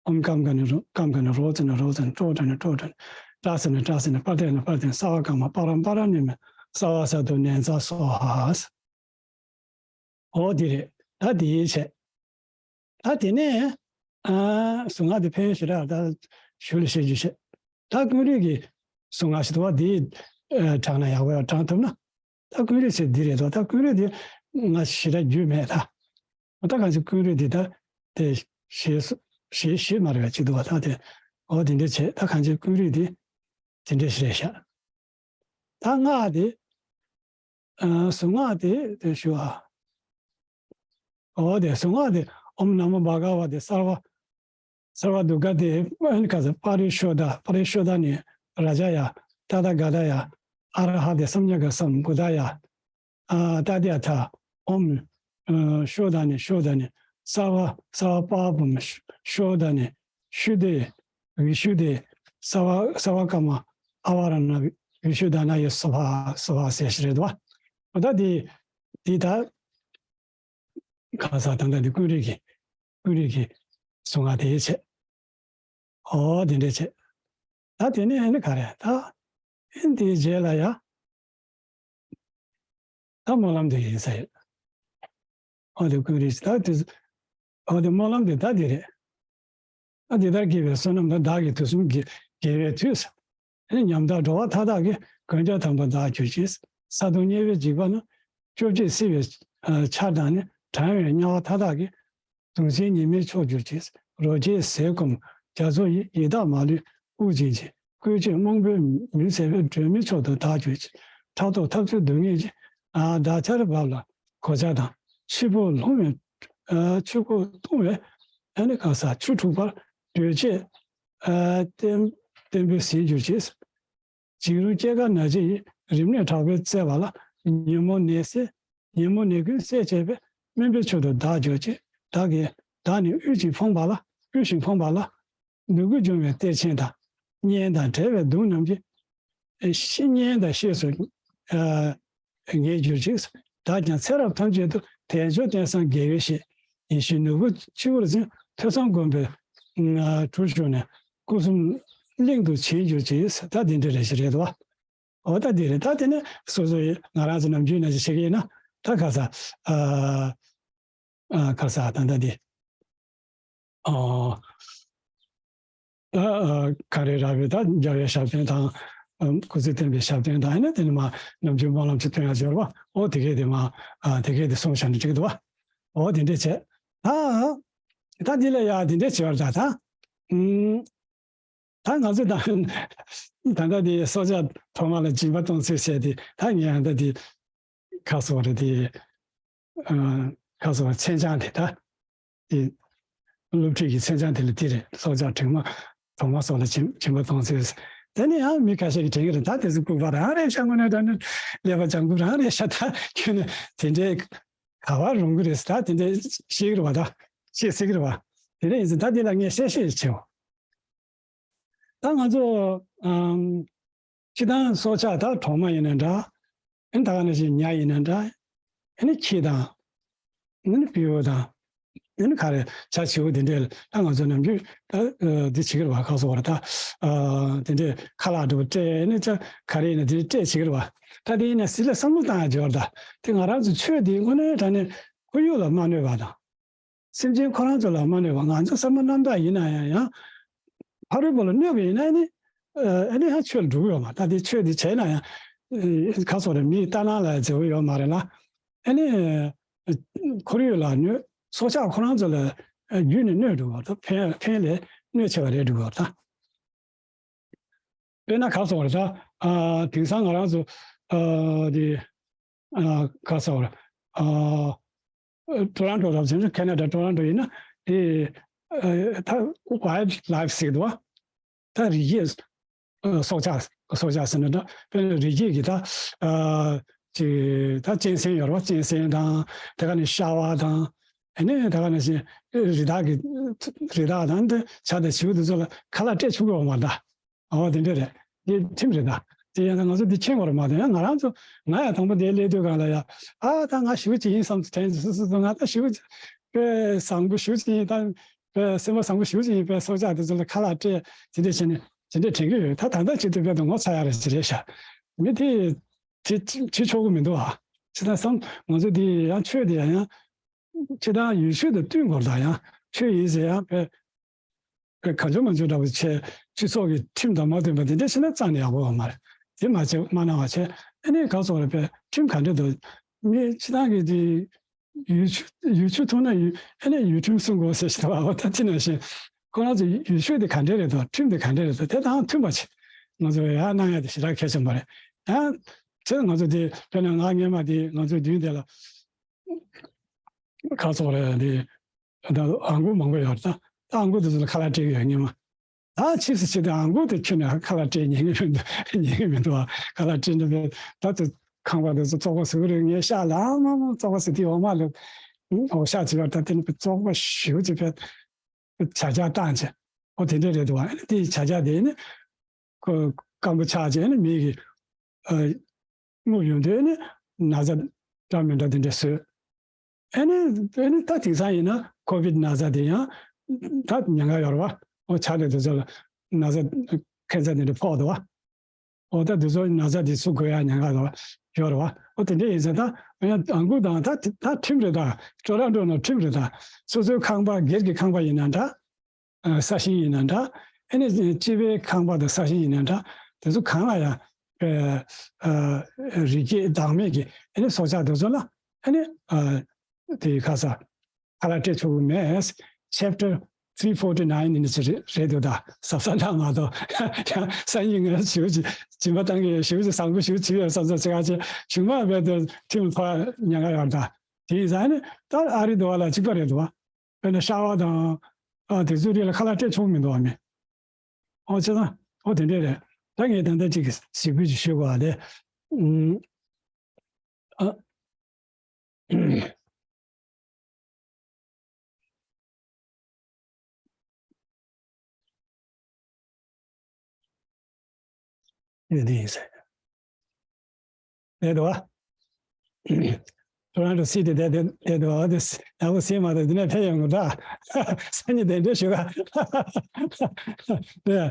ཨོཾ་ཀམ་ཀ་ནི་རོ་ཀམ་ཀ་ནི་རོ་ཙ་ནི་རོ་ཙ་ནི། ཀྲོ་ཏྲ་ནི་ཀྲོ་ཏྲ་ནི། ཏྲ་ཙ་ནི་ཏྲ་ཙ་ནི། པར་ཏི་ཡ་ནི་པར་ཏི་ཡ་ནི། སརྦ་ཀ་མ་པཱ་ར་པཱ་ར་ཎི་མེ་སྭཱ་ཧཱ་ས་ཏུ་ནན་ཙ་སྭཱ་ཧཱ། འོ་དེ་རེད་ད། དེ་བྱས། ད་དེ་ནས་ཨ་གཟུངས་སྔགས་དེ་ཕན་ཡོན་ཞེ་དྲག་ད་ཞུ་ལ་བཤད་རྒྱུ་བཤད། ད་ཀུན་རིག་གི་གཟུངས་སྔགས་ཞིག་འདུག་བ། དེ་ཨ་བགྲངས་ན་ཡག་པོ་ཡང་བགྲངས་ཐུབ་ན། ད་ཀུན་རིག་ཟེར་འདི་རེད་དོ། ད་ཀུན་རིག་འདི་ང་ཞེ་དྲག་རྒྱུས་མེད་ད། ད་གང་ཞིག་ཀུན་རིག་འདི་ད་དེ་ཞེས་ཞེས་ཞེས་མ་རེད་པ་ཅིག་འདུག་བ། ད་དེ་འོ་དེ་འདྲ་བྱས། ད་གང་ཞིག་ཀུན་རིག་འདི་དེ་འདྲ་ཞིག་རེད་ཤག་ད་སྔགས་དེ་ཨ་གཟུངས་སྔགས་དེ་དེ་ཞུ་ཨ། འོ་དེ་གཟུངས་སྔགས་དེ་ཨོཾ་ན་མོ་བྷ་ག་ཝ་དེ་སརྦ་སརྦ་དུག་ཁ་དེ་ཨ་ནི་ག་ས་པ་རི་ཤོ་དྷ། པ་རི་ཤོ་དྷ་ནི་རཱ་ཛ་ཡ། ཏ་ཐཱ་ག་ཏ་ཡ། ཨ་ར་ཧ་དེ་སམྱཀ་ག་སམ་བུདྡྷ་ཡ། ཨ་ཏ་དྱ་ཐཱ། ཨོཾ་ཨ་ཤོ་དྷ་ནི་ཤོ་དྷ་ནི་སརྦ་སརྦ་པ་བུ་མི་ཤོ་དྷ་ནི་ཤུ་དྷེ་བི་ཤུ་དྷེ་སརྦ་སརྦ་ཀ་མ་ཨ་བ་ར་ཎ་བི་ཤུ་དྷ་ན་ཡེ་སྭཱ་ཧཱ་སྭཱ་ཧཱ་ཟེར་ཞིག་རེད་དོ། འོ་ད་དེ་དེ་ད་ གང་ཟག་ད་ལྟ་འདི་ཀུན་རིག་གི་ཀུན་རིག་གི་གཟུངས་སྔགས་དེ་བྱས། ཨོ་དེ་འདྲས་བྱས། ད་དེ་ནས་ཨ་ནི་ག་རེ་ད་ཨེ་འདིའི་རྗེས་ལ་ཡ་ད་སྨོན་ལམ་དེ་ཡིན་ས་ཡོད། ཨོ་དེ་ཀུན་རིག་ད་དེ་ཨོ་དེ་སྨོན་ལམ་དེ་ད་དེ་རེད། ཨ་འདི་ལྟར་དགེ་བའི་བསོད་ནམས་དང་། བདག་གི་དུས་གསུམ་དགེ་དགེ་བའི་མཐུས། ཨ་ནི་ཉམས་དག་འགྲོ་བ་མཐའ་དག་གི། མགོན་སྐྱབས་དམ་པ་བདག་གྱུར་ཅིག། ས་དང་དམྱལ་བའི་འཇིགས་པ་རྣམས། སྐྱོབ་བྱེད་བསིལ་བའི་ཆར་དང་ནི། གྲང་བའི་དམྱལ་བ་མཐའ་དག་གི། གདུང་སེལ་ཉི་མའི་མཆོག་གྱུར་ཅིག། རོ་བརྒྱའི་ཟས་སྐོམ་རྒྱ་མཚོ་ཡི། ཡི་དྭགས་མ་ལུས་དབུགས་འབྱིན་ཅིང་། བཀོལ་ཅིང་རྨོངས་པའི་མུན་སེལ་བའི། སྒྲོན་མེའི་མཆོག་ཏུ་བདག་གྱུར་ཅིག། ཕྲག་དོག་འཐབ་རྩོད་སྡུག་བསྔལ་གྱི། ཨ་བདག་ཅག་རི་བབ་ལ་གོ་ཆ་དང་། འཆི་འཕོ་ལྷུང་བའི་ཨ་འཆི་འཕོ་ལྷུང་བའི་ཨ་ནི་གང་ཟག་ཆུ་འཁྲུགས་པར་སྒྲོལ་བྱེད་ཨ་བརྟན་བརྟན་པོའི་ཟས་གྱུར་ཅིག། འཇིགས་རུང་སྐྱེ་རྒ་ན་འཆི་ཡི། རིམས་ནད་དྲག་པོས་གཙེས་པ་ལ། ཉོན་མོངས་ནད་སེལ་ཉོན་མོངས་ནད་ཀུན་སེལ་བྱེད་པའི། སྨན་པའི་མཆོག་ཏུ་བདག་གྱུར་ཅིག། བདག་གིས་བདག་ནི་དབུལ་ཞིང་ཕོངས་པ་ལ། དབུལ་ཞིང་ཕོངས་པ་ལ། ནུས་ཀུན་འབྱུང་བའི་གཏེར་ཆེན་དང་། གཉེན་དང་བྲལ་བའི་སྡུག་རྣམས་ཀྱིས། ཤི་གཉེན་དང་བཤེས་སུ་ཨ་ངེས་གྱུར་ཅིག། བདག་ཀྱང་ཚེ་རབས་ཐམས་ཅད་དུ། དལ་འབྱོར་རྟེན་བཟང་དགེ་བའི་བཤེས། ཡིད་བཞིན་ནོར་བུ་སྤྱི་བོར་འཛིན། ཐོས་བསམ་སྒོམ་པའི་ཨ་གྲུར་ཞུགས་ནས། སྐུ་གསུམ་གླིང་དུ་བྱེར་གྱུར་ཅིག། ད་འདི་འདྲ་རེ་ཞིག་རེད་དོ། འོ་ད་འདི་རེད། ད་དེ་ནས་སོ་སོ་ཡི་ང་རང་ཚོ་ནམ་རྒྱུན་ནང་བཞིན་བྱེད་ཀྱི་ཡིན་ན། ད་ག་ས་ཨ་ཨ་ག་ས་ད་ད་འདི། ཨ་ད་ཨ་ག་རེ་རག་པའི་ད་རྒྱལ་བའི་ཞབས་བརྟན་དང་། ཨ་སྐུ་ཚེ་བརྟན་པའི་ཞབས་བརྟན་དང་། ཨ་ནི་དེ་ནི་མ་ནམ་རྒྱུན་སྨོན་ལམ་ཅིག་ཐོན་ཡ་འབྱོར་བ། ཨོ་དེ་གས་དེ་མ་ཨ་དེ་གས་དེ་སོང་བཞག་ན་འགྲིག་གི་འདུག་བ། ཨོ་དེ་འདྲས་བྱས། ད་ད་འདི་ལ་ཡ་དེ་འདྲས་བྱེད་པར་ད་ད་ཨུམ། ད་ང་ཚོ་ད་ད་ལྟ་དེ་སྲོག་ཆགས་ཐོག་མ་ལ་སྦྱིན་པ་གཏོང་ཚུལ་བཤད་དེ། ད་ངས་ད་དེ་ཁ་སོ་རེད་དེ། ཨ་ཁ་སོ་མཚན་བྱང་དེ་ད་དེ་སློབ་ཁྲིད་ཀྱི་མཚན་བྱང་དེ་ལ་དེ་རེད། སྲོག་ཆགས་དྲེགས་མ་ཐོག་མ་སོགས་ལ་སྦྱིན་སྦྱིན་པ་གཏོང་ཚུལ། དེ་ནི་ཡང་མི་ཁ་ཤས་ཀྱིས་དྲན་གྱི་རེད། ད་དེ་ཚོ་ལྐུགས་པ་རང་རེད་ཤག་དངོས་གནས་དྲང་གནས་ཀླད་པ་ལྗང་ཁུ་རང་རེད་ཤག་ད་ཁྱོད་ནི་དེ་འདྲའི་ག་བར་རུང་གི་རེད། ད་དེ་འདྲའི་ཤེས་ཀྱི་རེད་བ། ད་ཤེས་སྲིད་ཀྱི་རེད་བ། དེ་འདྲ་ཡིན་ཙང་ད་དེ་ལ་ངས་གསལ་བཤད་བྱེད། ད་ང་ཚོ་ཨམ་སྤྱིར་བཏང་སྲོག་ཆགས་ད་གྲོག་མ་ཡིན་ན་འདྲ། ཨ་ནི་ད་ག་ནང་བཞིན་ཉ་ཡིན་ན་འདྲ། ཨ་ནི་ཁྱི་དང་། ཨ་ནི་སྤྲེའུ་དང་། ཨ་ནི་ག་རེ་བྱ་བྱིའུ་དེ་འདྲས་ད་ང་ཚོ་ནམ་རྒྱུན་ད་ཨ་འདི་བྱེད་ཀྱི་རེད་བ། ཁ་སོ་བར་ད་ཨ་དེ་འདྲས་ཁ་ལག་འདྲ་པོ་སྤྲད། ཨ་ནི་ཅ་ག་རེ་ཡིན་ན་དེ་འདྲས་སྤྲད་བྱེད་ཀྱི་རེད་བ། ད་དེ་ཡིན་ན་ཟི་ལ་བསམ་བློ་བཏང་ཡ་འབྱོར། ད་དེ་ང་རང་ཚོ་ཆོས་འདི་དངོས་གནས་དྲང་གནས་ཁོར་ཡུག་ལ་མ་གནོད་པ་དང་། སེམས་ཅན་ཁོ་རང་ཚོ་ལ་མ་གནོད་པ། ང་ཚོ་བསམ་པ་རྣམ་དག་ཡིན་ན་ཡང་ཡང་ཕ་རོལ་པོ་ལ་གནོད་པ་ཡིན་ན་ཨ་ནི་ཨ་ནི་ཡང་ཆོས་ལ་འགྲོ་གི་ཡོད་མ་རེད། ད་དེ་ཆོས་འདི་བྱས་ན་ཡང་ཨ་ཁ་སོ་རེ་མིའི་ལྟ་སྣང་ལ་མཛེས་པོ་ཡོད་མ་རེད་ལ། ཨ་ནི་ཁོར་ཡུག་ལ་གནོད། སྲོག་ཆགས་ཁོ་རང་ཚོ་ལ་ཨ་བརྒྱུད་ནས་གནོད་འགྲོ་བ་དང་། ཕན་ཕན་ལས་གནོད་ཆེ་བ་རེད་འགྲོ་བ་དང་། དཔེར་ན་ག་སོང་རེད་ད། ཨ་དེང་སང་ང་རང་ཚོ་ཨ་དེ་ཨ་ག་སོང་རེད། ཨ་ཊོ་རོན་ཊོ་ལབ་ཟིན་ཁེ་ན་ཌ་ཊོ་རོན་ཊོ་ཡིན་ན་དེ་ཨ་ད་ཝའིལ་ལའིཕ་ཟེར་གི་འདུག་བ། ད་རི་སྐྱེས་ཨ་སྲོག་ཆགས་སྲོག་ཆགས་ཟེར་ན་འདྲ། དཔེར་ན་རི་སྐྱེས་ཀྱི་ད་ཨ་ཅིག་ད་གཅན་གཟན་ཡོད་རེད་བ། གཅན་གཟན་དང་། དེ་ག་ནས་ཤ་བ་དང་། ཨ་ནི་དེ་ག་ནང་བཞིན་རི་དྭགས་ཀྱི་རི་དྭགས་དང་དེ་བྱ་དང་བྱིའུ་དེ་ཚོ་ལ་ཁ་ལག་སྤྲད་ཆོག་གི་ཡོད་མ་རེད་ད། ཨོ་དེ་འདྲ་རེད། དེ་ཁྲིམས་རེད་ད། དེ་ཡང་ང་ཚོ་འདི་མཁྱེན་དགོས་རེད་མ་གཏོགས། ཡང་ང་རང་ཚོ་ང་ཡང་དང་པོ་དེ་སླེབས་དུས་སྒང་ལ་ཡ། ཨ་ད་ང་ཞེ་པོ་ཅིག་ཡིན་བསམ་དྲན་སོ་སོ་སོ། ང་ད་ཞེ་པོ་ཅིག་དཔེ་བཟང་པོ་ཞེ་པོ་ཅིག་ཡིན། ད་དཔེ་སེམས་པ་བཟང་པོ་ཞེ་པོ་ཅིག་ཡིན། དཔེ་སྲོག་ཆགས་དེ་ཚོ་ལ་ཁ་ལག་སྤྲད་དེ་འདྲ་བྱས་ནས་དེ་འདྲ་དྲན་གྱི་ཡོད། ད་ད་ལྟ་བྱེད་དུས་དཔེ་ད་ངོ་ཚ་ཡ་རེ་ཞིག་རེད་ཤག་མི་དེ་དེ་བྱེད་ཆོག་གི་མི་འདུག་ཨ། ཅི་ད་བསམ། ང་ཚོ་དེ་ཡང་ཆོས་དེ་ཡང་ཡང་སྤྱིར་བཏང་ཡུལ་ཆོས་དང་བསྟུན་དགོས། ད་ཡང་ཆོས་ཡིན་ཟེར་ཡང་དཔེ་དཔེ་གང་བྱུང་མང་བྱུང་འདྲ་པོ་བྱས། སྤྱི་ཚོགས་ཀྱི་ཁྲིམས་དང་མ་མཐུན་པ་དེ་འདྲ་བྱས་ན་རྩ་ནས་ཡག་པོ་ཡོད་མ་རེད། དེ་མ་བྱས་མ་གནང་བ་བྱས། ཨ་ནི་ག་སོང་རེད། དཔེ་ཁྲིམས་ག་འདྲ་འདུག་མི་སྤྱིར་བཏང་གི་དེ་ཡུལ་ཆོས་ཡུལ་ཆོས་མཐོང་ན་ཡུལ་ཨ་ནི་ཡུལ་ཁྲིམས་སྲུང་དགོས་ཟེར་ཞིག་འདུག་ཨ། འོ་ད་དེ་ནང་བཞིན་ཁོ་རང་ཚོ་ཡུལ་ཆོས་དེ་ག་འདྲ་རེད་འདུག་ཁྲིམས་དེ་ག་འདྲ་རེད་འདུག་དེ་དང་མཐུན་པ་བྱས་ང་ཚོ་ཡར་གནང་ཡ་དེ་ཞེ་དྲག་གལ་ཆེན་པོ་རེད། ཡང་དེ་ང་ཚོ་དེ་དཔེར་ན་ང་སྔོན་མ་དེ་ང་ཚོའི་མདུན་དེ་ལ། ག་སོང་རེད་དེ། ད་ཨང་གུ་མང་པོ་ཡོད་རེད། ད་ཨང་གུ་དེ་ཚོ་ལ་ཁ་ལག་སྤྲད་ཀྱི་ཡོད་སྙམ། ད་ཕྱིས་སུ་ཕྱིན་ཏེ་ཨང་གུ་དེ་ཁྱོན་ནས་ཁ་ལག་སྤྲད་ཉན་གྱི་མི་འདུག་ཉན་གྱི་མི་འདུག་ཁ་ལག་སྤྲད་འདྲ་པས་ད་དེ་ཁང་པ་དེ་ཚོ་བཙོག་པ་བཟོ་གི་རེད། ངས་ཤག་ལ་མ་མ་བཙོག་པ་ཟེར་དུས་འོ་མ་ལ་འོ་ཤག་བྱེད་པ་ད་དེ་ནི་བཙོག་པ་ཞེ་པོ་ཅིག་བྱས་བྱ་རྒྱག་བཏང་བྱས། འོ་དེ་འདྲ་རེད་འདུག་ཨ་ནི་དེ་བྱ་རྒྱག་དེ་ནི་ཁོ་སྐམ་པོ་ཆགས་བྱས་ནི་མི་གི་ཨ་རྔུབ་ཡོང་དུས་ནི་ན་ཚ་འདྲ་མི་འདྲ་དེ་འདྲ་བཟོས། ཨ་ནི་ཨ་ནི་ད་དེང་སང་ཡིན་ན་ཁོ་བིད་ན་ཚ་དེ་ཡང་ད་ཉེན་ཁ་ཡོད་རེད་བ། ཨོ་ཆ་ལས་དེ་ཚོ་ལ་ན་ཚ་ཁེན་སར་དེ་འདྲ་ཕོག་འདུག་བ། ཨོ་ད་དེ་ཚོ་ན་ཚ་དེ་ཚུགས་དགོས་ཡ་ཉེན་ཁ་ཡོད་རེད་བ། ཨོ་དེ་འདྲ་ཡིན་ཙང་ད་ཡང་ཨང་ཀུ་དང་ད་ད་ཁྲིམས་རེད། ད་ཊོ་རོན་ཊོ་ནང་ཁྲིམས་རེད། ད་སོ་སོའི་ཁང་པ་སྒེར་གྱི་ཁང་པ་ཡིན་ན་འདྲ། ས་ཞིང་ཡིན་ན་འདྲ། ཨ་ནི་སྤྱི་པའི་ཁང་པ་དང་ས་ཞིང་ཡིན་ན་འདྲ། དེ་ཚོ་གང་ལ་ཡང་རི་སྐྱེས་བདག་མེད་ཀྱི་ཨ་ནི་སྲོག་ཆགས་དེ་ཚོ་ལ་ཨ་ནི་དེ་ག་ས་ཁ་ལག་སྤྲད་ཆོག་གི་མེད། Chapter three forty nine ནི་ཅི་རེད་འདུག་ད་གཟབ་གཟབ་གནང་མ་གཏོགས་ཡང་སང་ཉིན་ངས་ཞེ་པོ་ཅིག་སྦྱིན་པ་བཏང་གི་ཡོད། ཞེ་པོ་ཅིག་བཟང་པོ་ཞེ་པོ་བྱེད་ཡོད་བསམ་ཚོད་ཅིག་ཨ་ཅེ་གཞུང་མ་བས་དེ་ཁྲིམས་ཕར་ཉེན་ཁ་ཡོད་ད། དེ་ཡིན་ཙང་ནི་ད་ཨ་རི་འདུག་བ་ལ་གཅིག་པ་རེད་འདུག་བ། དཔེར་ན་ཤ་བ་དང་ཨ་དེ་ཚོའི་རིགས་ལ་ཁ་ལག་སྤྲད་ཆོག་མི་འདུག་བ་མི། ཨོ་ཅེ་ད་ཨོ་དེ་འདྲས་རེད། ད་ངས་ད་ལྟ་ཅིག་གཟིགས་འབུལ་ཅིག་ཞུ་དགོས་བ་དེ། ཨ། ཡོད་དེ་ཡིན་ཟེར། དེ་འདུག་བ། Toronto City དེ་དེ་དེ་འདུག་བ། དེ་ཡག་པོ་ཟིན་མ་ཐག་དེ་ནས་ཕེབས་ཡོང་གི་འདྲ། སང་ཉིན་དེ་འདྲ་ཞུ་ག། Yeah.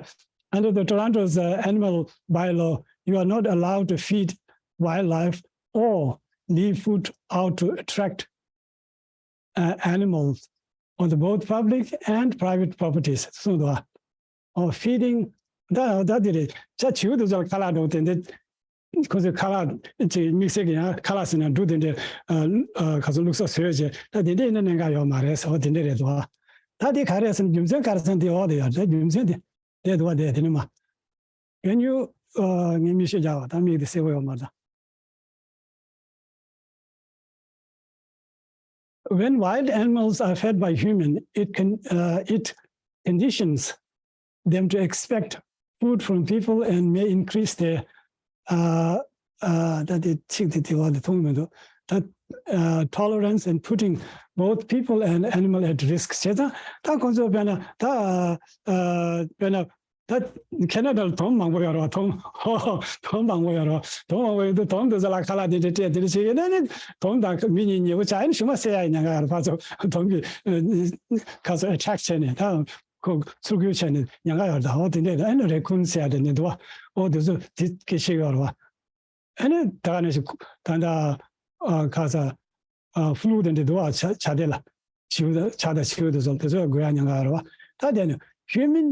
Under the Toronto's uh, animal bylaw, you are not allowed to feed wildlife or leave food out to attract uh, animals on the both public and private properties. གསུངས་འདུག་བ། ཨོ་feeding ད་ད་དེ་རེད། ཅ་བྱིའུ་དེ་ཚོ་ལ་ཁ་ལག་འགྲོ་དེ་འདྲ། ཁོ་ཚོས་ཁ་ལག་ཅིག་དམིགས་བསལ་གྱི་ཡང་ཁ་ལག་ཟེར་ན་འབྲུ་དེ་འདྲ་ཨ་ཨ་ག་ཚོད་བླུགས་ས་བཟོས་བྱས་ད་དེ་འདྲ་ཡིན་ན་གནད་འགག་ཡོད་མ་རེད་ཟེར་བ་དེ་འདྲ་རེད་འདུག་བ། ད་དེ་ག་རེད་ཟེར་ན་རྒྱུ་མཚན་ག་རེ་ཟེར་ན་དེ་འོག་དེ་ཡོད་རེད། རྒྱུ་མཚན་དེ་དེ་འདུག་བ། དེ་དེ་ནི་མ། When you ཨ་ངས་མིག་ཤེལ་རྒྱག་བ་ད་མིག་དེ་གསལ་པོ་ཡོད་མ་རེད། When wild animals are fed by human, it can uh, it conditions them to expect food from people and may increase their uh, uh, that it ཚིག་དེ་དེ་བ་དེ་མཐོང་མི་འདུག་ད uh, tolerance and putting both people and animal at risk བྱས་ཙང་ད་ཁོང་ཚོ་དཔེར་ན་ད་uh, དཔེར་ན་ད་ཁེ་ན་ཌ་ལ་དོམ་མང་པོ་ཡོད་རེད་བ། དོམ་དོམ་མང་པོ་ཡོད་རེད་བ། དོམ་མང་པོ་ཡོད་དུས་དོམ་དེ་ཚོ་ལ་ཁ་ལག་དེ་འདྲ་སྤྲད་དེ་འདྲ་བྱེད་ཀྱི་ན་ནི་དོམ་དང་མི་གཉིས་ཉེ་པོ་ཆགས་ཡིན་ཞུ་མ་ཟེར་ཡ་ཡིན། ཉེན་ཁ་ཡོད་རེད། ཕར་ཚུར་དོམ་གྱི་ཁ་ཚོ་ཨེ་ཊེག་བྱས་ནས་ད་ཁོ་ཚུར་རྒོལ་བྱས་ནས་ཉེན་ཁ་ཡོད་རེད། ད་འོ་དེ་འདྲ་ཨ་ནི་རེ་ཀུན་ཟེར་ཡ་དེ་ནི་འདུག་བ། འོ་དེ་ཚོ་དེ་སྐད་ཆ་ཡོད་རེད་བ། ཨ་ནི་ད་ག་ནས་ཞིག་ད་ལྟ་ཨ་ཁ་ས་ཨ་ཧྥུ་ལུ་དེ་འདྲ་འདུག་ཨ་བྱ་བྱ་དེ་ལ་བྱིའུ་དང་བྱ་དང་བྱིའུ་དེ་ཚོ་དེ་ཚོ་དགོས་ཡ་ཉེན་ཁ་ཡོད་རེད་བ། ད་དེ་ནི་human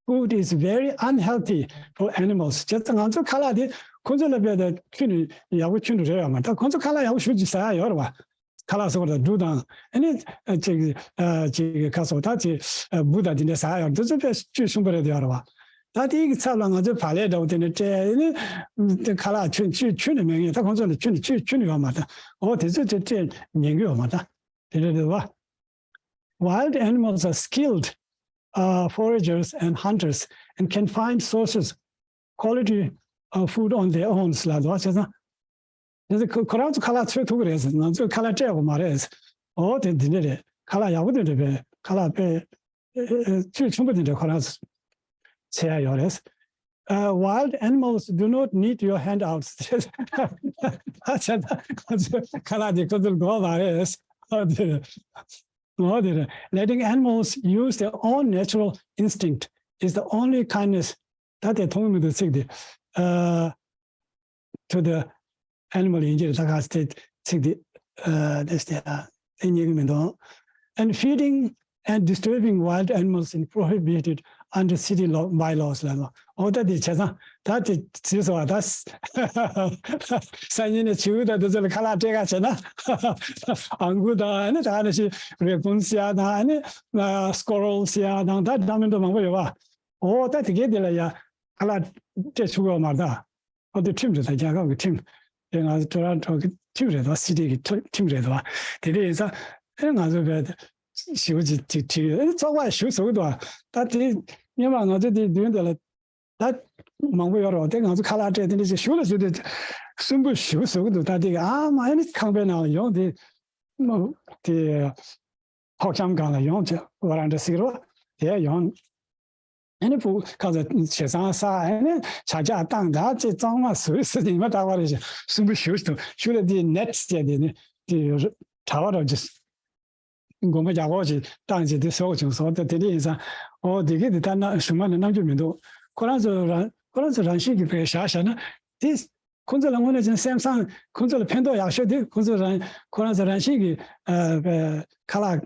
food is very unhealthy for animals བྱས་ཙང་ང་ཚོ་ཁ་ལག་དེ་ཁོ་ཚོ་ལ་དཔེ་ད་ཁྱོན་ནས་ཡག་པོ་ཁྱོན་ནས་རེད་ཡོད་མ་རེད། ད་ཁོ་ཚོ་ཁ་ལག་ཡག་པོ་ཞེ་ཅིག་ཟ་ཡ་ཡོད་རེད་བ། ཁ་ལག་ཟེར་བ་དང་འབྲུ་དང་ཨ་ནི་ཅིག་ཅིག་ཁ་སོགས་ད་ཅིག་འབུ་དང་དེ་འདྲ་ཟ་ཡ་ཡོད་རེད། དེ་ཚོ་དཔེ་སྤྱོད་ཆུང་པོ་རེད་ཡོད་རེད་བ། ད་དེའི་ཚབ་ལ་ང་ཚོའི་བག་ལེབ་འདྲ་བོ་དེ་ནས་སྤྲད་ཨ་ནི tweet ཁ་ལག་ཁྱོན་ཁྱོན་ཁྱོན་ནས་མེད་ངེས། ད་ཁོང་ཚོ་ལ་ཁྱོན་ནས་tweet ཁྱོན་ནས་ཡོད་མ་རེད། འོ་དེ་ཚོ་དེ་སྤྲད་ཉན་གི་ཡོད་མ་རེད། དེ་འདྲ་རེད་བ། Wild animals are skilled uh, foragers and hunters and can find sources quality uh, food on their own ལབ་འདུག་བྱས་ཙང་། དེ་ཚོ་ཁོ་ཁོ་རང་ཚོ་ཁ་ལག་འཚོལ་ཐུབ་ཀྱི་རེད་ཟེར། ང་ཚོས་ཁ་ལག་སྤྲད་དགོས་མ་རེད་ཟེར། འོ་དེ་འདི་འདྲ་རེད། ཁ་ལག་ཡག་པོ་དེ་འདྲ་བས་ཁ་ལག་དཔེ་ཨེ་ཨེ་ཚོས་ཆུང་པོ་དེ་འདྲ་ཁོ་རང་ཚོ་འཚོལ་ཡ་ཡོད་རེད། Uh, wild animals do not need your handouts. ཁ་ལག་དེ་ཁོ་ཚོར་དགོས་མ་རེད། འོ་དེ་རེད། འོ་དེ་རེད། Letting animals use their own natural instinct is the only kindness. ད་དེ་མཐོང་མི་འདུག་ཚིག་དེ། ཨ། to the animal ཡིན་གྱི་རེད། ད་ག་ཚེ་ཚིག་དེ་ཨ་དེ་སྟེ་ཨ་དེ་རྙེད་ཀྱི་མི་འདུག And feeding and disturbing wild animals is prohibited under city law bylaws ལ་ནོ། འོ་ད་དེ་བྱས་ཙང་ད་དེ་ཟེར་སོང་བ། ད་སང་ཉིན་ནས་བྱིའུ་དང་དེ་ཚོ་ལ་ཁ་ལག་སྤྲད་ག་བྱས་ན་ཨང་ཀུ་དང་ཨ་ནི་ད་ནི་ཞིག་རེ་ཀུན་ཟེར་ཡ་དང་ཨ་ནི་སྐོ་རོལ་ཟེར་ཡ་དང་ད་འདྲ་མི་འདྲ་མང་པོ་ཡོད་བ། འོ་ད་དེ་གའི་དེ་ལ་ཡ་ཁ་ལག་སྤྲད་ཆོག་གི་ཡོད་མ་རེད་ད། ཨོ་དེ་ཁྲིམས་རེད་ད། རྒྱལ་ཁབ་ཀྱི་ཁྲིམས་རེད། ང་ཚོ་ཊོ་རོན་ཊོ་གི་ཁྲིམས་རེད་དོ། སི་ཊི་གི་ཁྲི་ཁྲིམས་རེད་དོ། དེ་འདྲ་ཡིན་ཙང་ཨེ་ང་ཚོ་བས་ཞེ་པོ་ཅིག་ཅིག་བྲིས་ཡོད། ཨེ་ཚོགས་པ་ཞུ་ཟེར་གི་འདུག་ད་དེ་སྔོན་མ་ང་ཚོ་དེ་མདུན་དེ་ལ་ད་མང་པོ་ཡོད་རེད། དེ་ང་ཚོ་ཁ་ལག་སྤྲད་དེ་འདྲ་ཅིག་ཞུ་ལ་ཞུ་དེ་སུན་པོ་ཞུ་ཟེར་གི་འདུག་ད་དེ་ཨ་མ་ཨེ་ནི་ཁང་པའི་ནང་ལ་ཡོང་དེ་མ་དེ་ཕོག་ཤམ་སྒང་ལ་ཡོང་ཅེས་ཝ་རན་ཌ་ཟེར་གི་རེད་བ། དེ་ཡོང་། ཨ་ནི་ཕྲུ་གུ་ཁ་ཚ་བྱེད་ཚང་ས་ཨ་ནི་ཆ་ཆ་བཏང་ད་ཅེས་གཙང་མ་བཟོས་ཟེར་ཏེ་ཉི་མ་རྟག་པ་རེ་བཞིན་སུན་པོ་ཞུ་ཞུ་ཞུ་ལ་དེ་ནེཊ་བྱས་ཏེ་ནི་དེ་ གྲྭ་པ་རབ་ཀྱི་དགོན་པ་རྒྱ་སྒོར་ཅིག་བཏང་བྱས་དེ་བཟོ་བྱུང་སོང་། ད་དེ་འདྲ་ཡིན་ཙང་ཨོ་དེ་གི་དེ་ལྟར་ན་གཞུང་མ་ནས་གནང་རྒྱུ་མི་འདུག་ཁོ་རང་ཚོ་རང་ཁོ་རང་ཚོ་རང་བཞིན་གྱིས་བས་བཞག་བཞག་ན་དེ། ཁོང་ཚོ་ལ་དངོས་གནས་ཀྱང་སེམས་བཟང་། ཁོང་ཚོ་ལ་ཕན་ཐོགས་ཡག་ཤོས་དེ་ཁོང་ཚོ་རང་ཁོ་རང་ཚོ་རང་བཞིན་གྱི་ཨ་ཁ་ལག་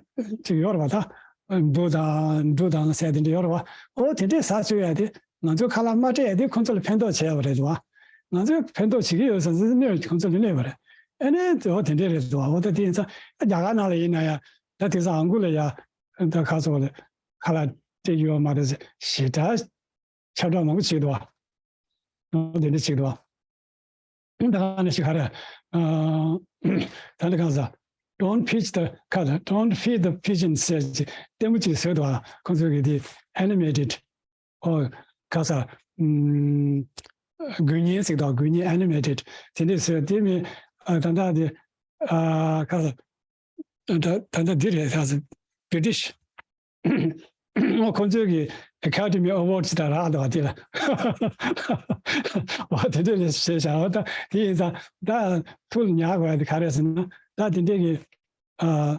ཅིག་ཡོད་རེད་པ། ད་འབུ་དང་འབྲུ་དང་ཟས་དེ་འདྲ་ཡོད་རེད་པ། ཨོ་དེ་འདྲས་ཟ་བཅུག་ཡ་དེ་ང་ཚོའི་ཁ་ལག་མ་སྤྲད་ཡ་དེ་ཁོང་ཚོ་ལ་ཕན་ཐོགས་བྱས་པ་རེད་པ། ང་ཚོས་ཕན་ཐོགས་བྱེད་ཀྱི་ཡོད་ཟེར་ཚེ་གནོད་ཁོང་ཚོ་ལ་གནོད་པ་རེད། ཨ་ནི་ཨོ་དེ་འདྲས་རེད་འདུག་ཨོ་ད་དེ་ཡིན་ཙང་རྒྱ་གར་ནང་ལ་ཡིན་ན་ཡ་ད་དེང་སང་ཨང་ཀུ་ལ་ཡ་ད་ཁ་སོགས་ལ་ཁ་ལག་སྤྲད་ཀྱི་ཡོད་མ་རེད་ཟེར་ཞེ་དྲག་ཁྱབ་བསྒྲགས་མང་པོ་བྱེད་འདུག་པ། དེ་འདྲ་བྱེད་འདུག་པ། ད་ག་ནང་བཞིན་ག་རེ། ཨ། ད་འདི་གང་ཟེར། Don't feed the ཁ་ལ། Don't feed the pigeons ཟེར་གྱི་ལྟད་མོ་ཅིག་བཟོས་འདུག་པ། ཁོང་ཚོས་ཀྱི་དེ་animated ཨོ་ག་ཟེར། ཨམ། དགུན་བརྙན་ཟེར་དང་དགུན་བརྙན་animated དེ་འདྲས་བཟོས་དེ་མིན་ཨ་ད་ལྟ་དེ་ཨ་ག་ཟེར། ད་ད་ལྟ་འདི་རེད་ད་ཟེར། British ཨོ་ཁོང་ཚོའི་གི་Academy Award ཅིག་ད་རག་འདུག་པ་དེ་ལ། ཨོ་དེ་འདྲས་རེད་བྱས་བཞག་ཨོ་ད་དེ་ཡིན་ཙང་ད་ཐུགས་ལ་ཉར་དགོས་ཡ་དེ་ག་རེ་ཟེར་ན་ད་དེ་འདྲས་གི་ཨ།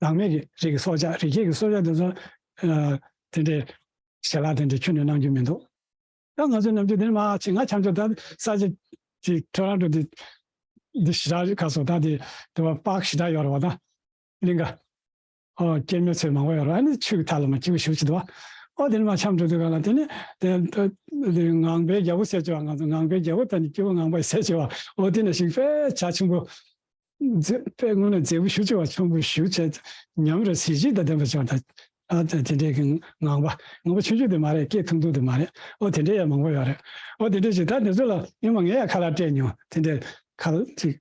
ནང་མི་གི་རིགས་ཀྱི་སྲོག་ཆགས་རི་སྐྱེས་ཀྱི་སྲོག་ཆགས་དེ་ཚོ་ཨ། དེ་འདྲས་ཞལ་ལག་དེ་འདྲས་ཁྱོན་ནས་གནང་རྒྱུ་མི་འདུག་ད་ང་ཚོའི་ནམ་རྒྱུན་དེ་ནས་མར་ཕྱིན་ང་འཆམ་འཆམ་ད་ས་ཆ་ཅིག་ཊོ་རོན་ཊོ་དེ་འདི་ཞེ་དྲག་ག་ཟེར་ད་དེ་དེ་བ་པཱརྐ་ཞེ་དྲག་ཡོད་རེད་པ། ད་གླིང་ག་ཨོ་སྐྱེད་མོས་ཚལ་མང་པོ་ཡོད་རེད་པ། ཨ་ནི་ཆུ་གི་མཐའ་ལ་མར་སྐྱིད་པོ་ཞེ་པོ་ཅིག་འདུག་པ། ཨོ་དེ་ནས་མར་འཆམ་འགྲོ་དུས་ག་ལ་དེ་ནས་དེ་དེ་ངང་པའི་རྒྱལ་པོ་ཟེར་གྱི་བ། ང་ཚོ་ངང་པའི་རྒྱལ་པོ་ད་ནི་སྐྱེ་བོ་ངང་པ་ཟེར་གྱི་བ། ཨོ་དེ་ནང་བཞིན་དཔེ་བྱ་ཆེན་པོ། མཛེས་དཔེ་དངོས་གནས་མཛེས་པོ་ཞེ་པོ་ཅིག་པ། ཆེན་པོ་ཞེ་པོ་ཅིག་ཉམས་རེ་གཟི་བརྗིད་དང་ལྡན་པ་ཅིག་པ། ད་ཨ་ད་དེ་འདྲའི་གི་ངང་པ་ངང་པ་ཆུང་ཆུང་དེ་མ་རེད། སྐད་ཐུང་ཐུང་དེ་མ་རེད། ཨོ་དེ་འདྲའི་ཡང་མང་པོ་ཡོད་རེད། ཨོ་དེ་འདྲའི་ཅིག་ད་དེ་ཚོ་ལ་སྔོན་མ་ངས་ཡང་ཁ་ལག་སྤྲད་མྱོང་། དེ་འདྲའི་ཁ་ལག་ཅིག་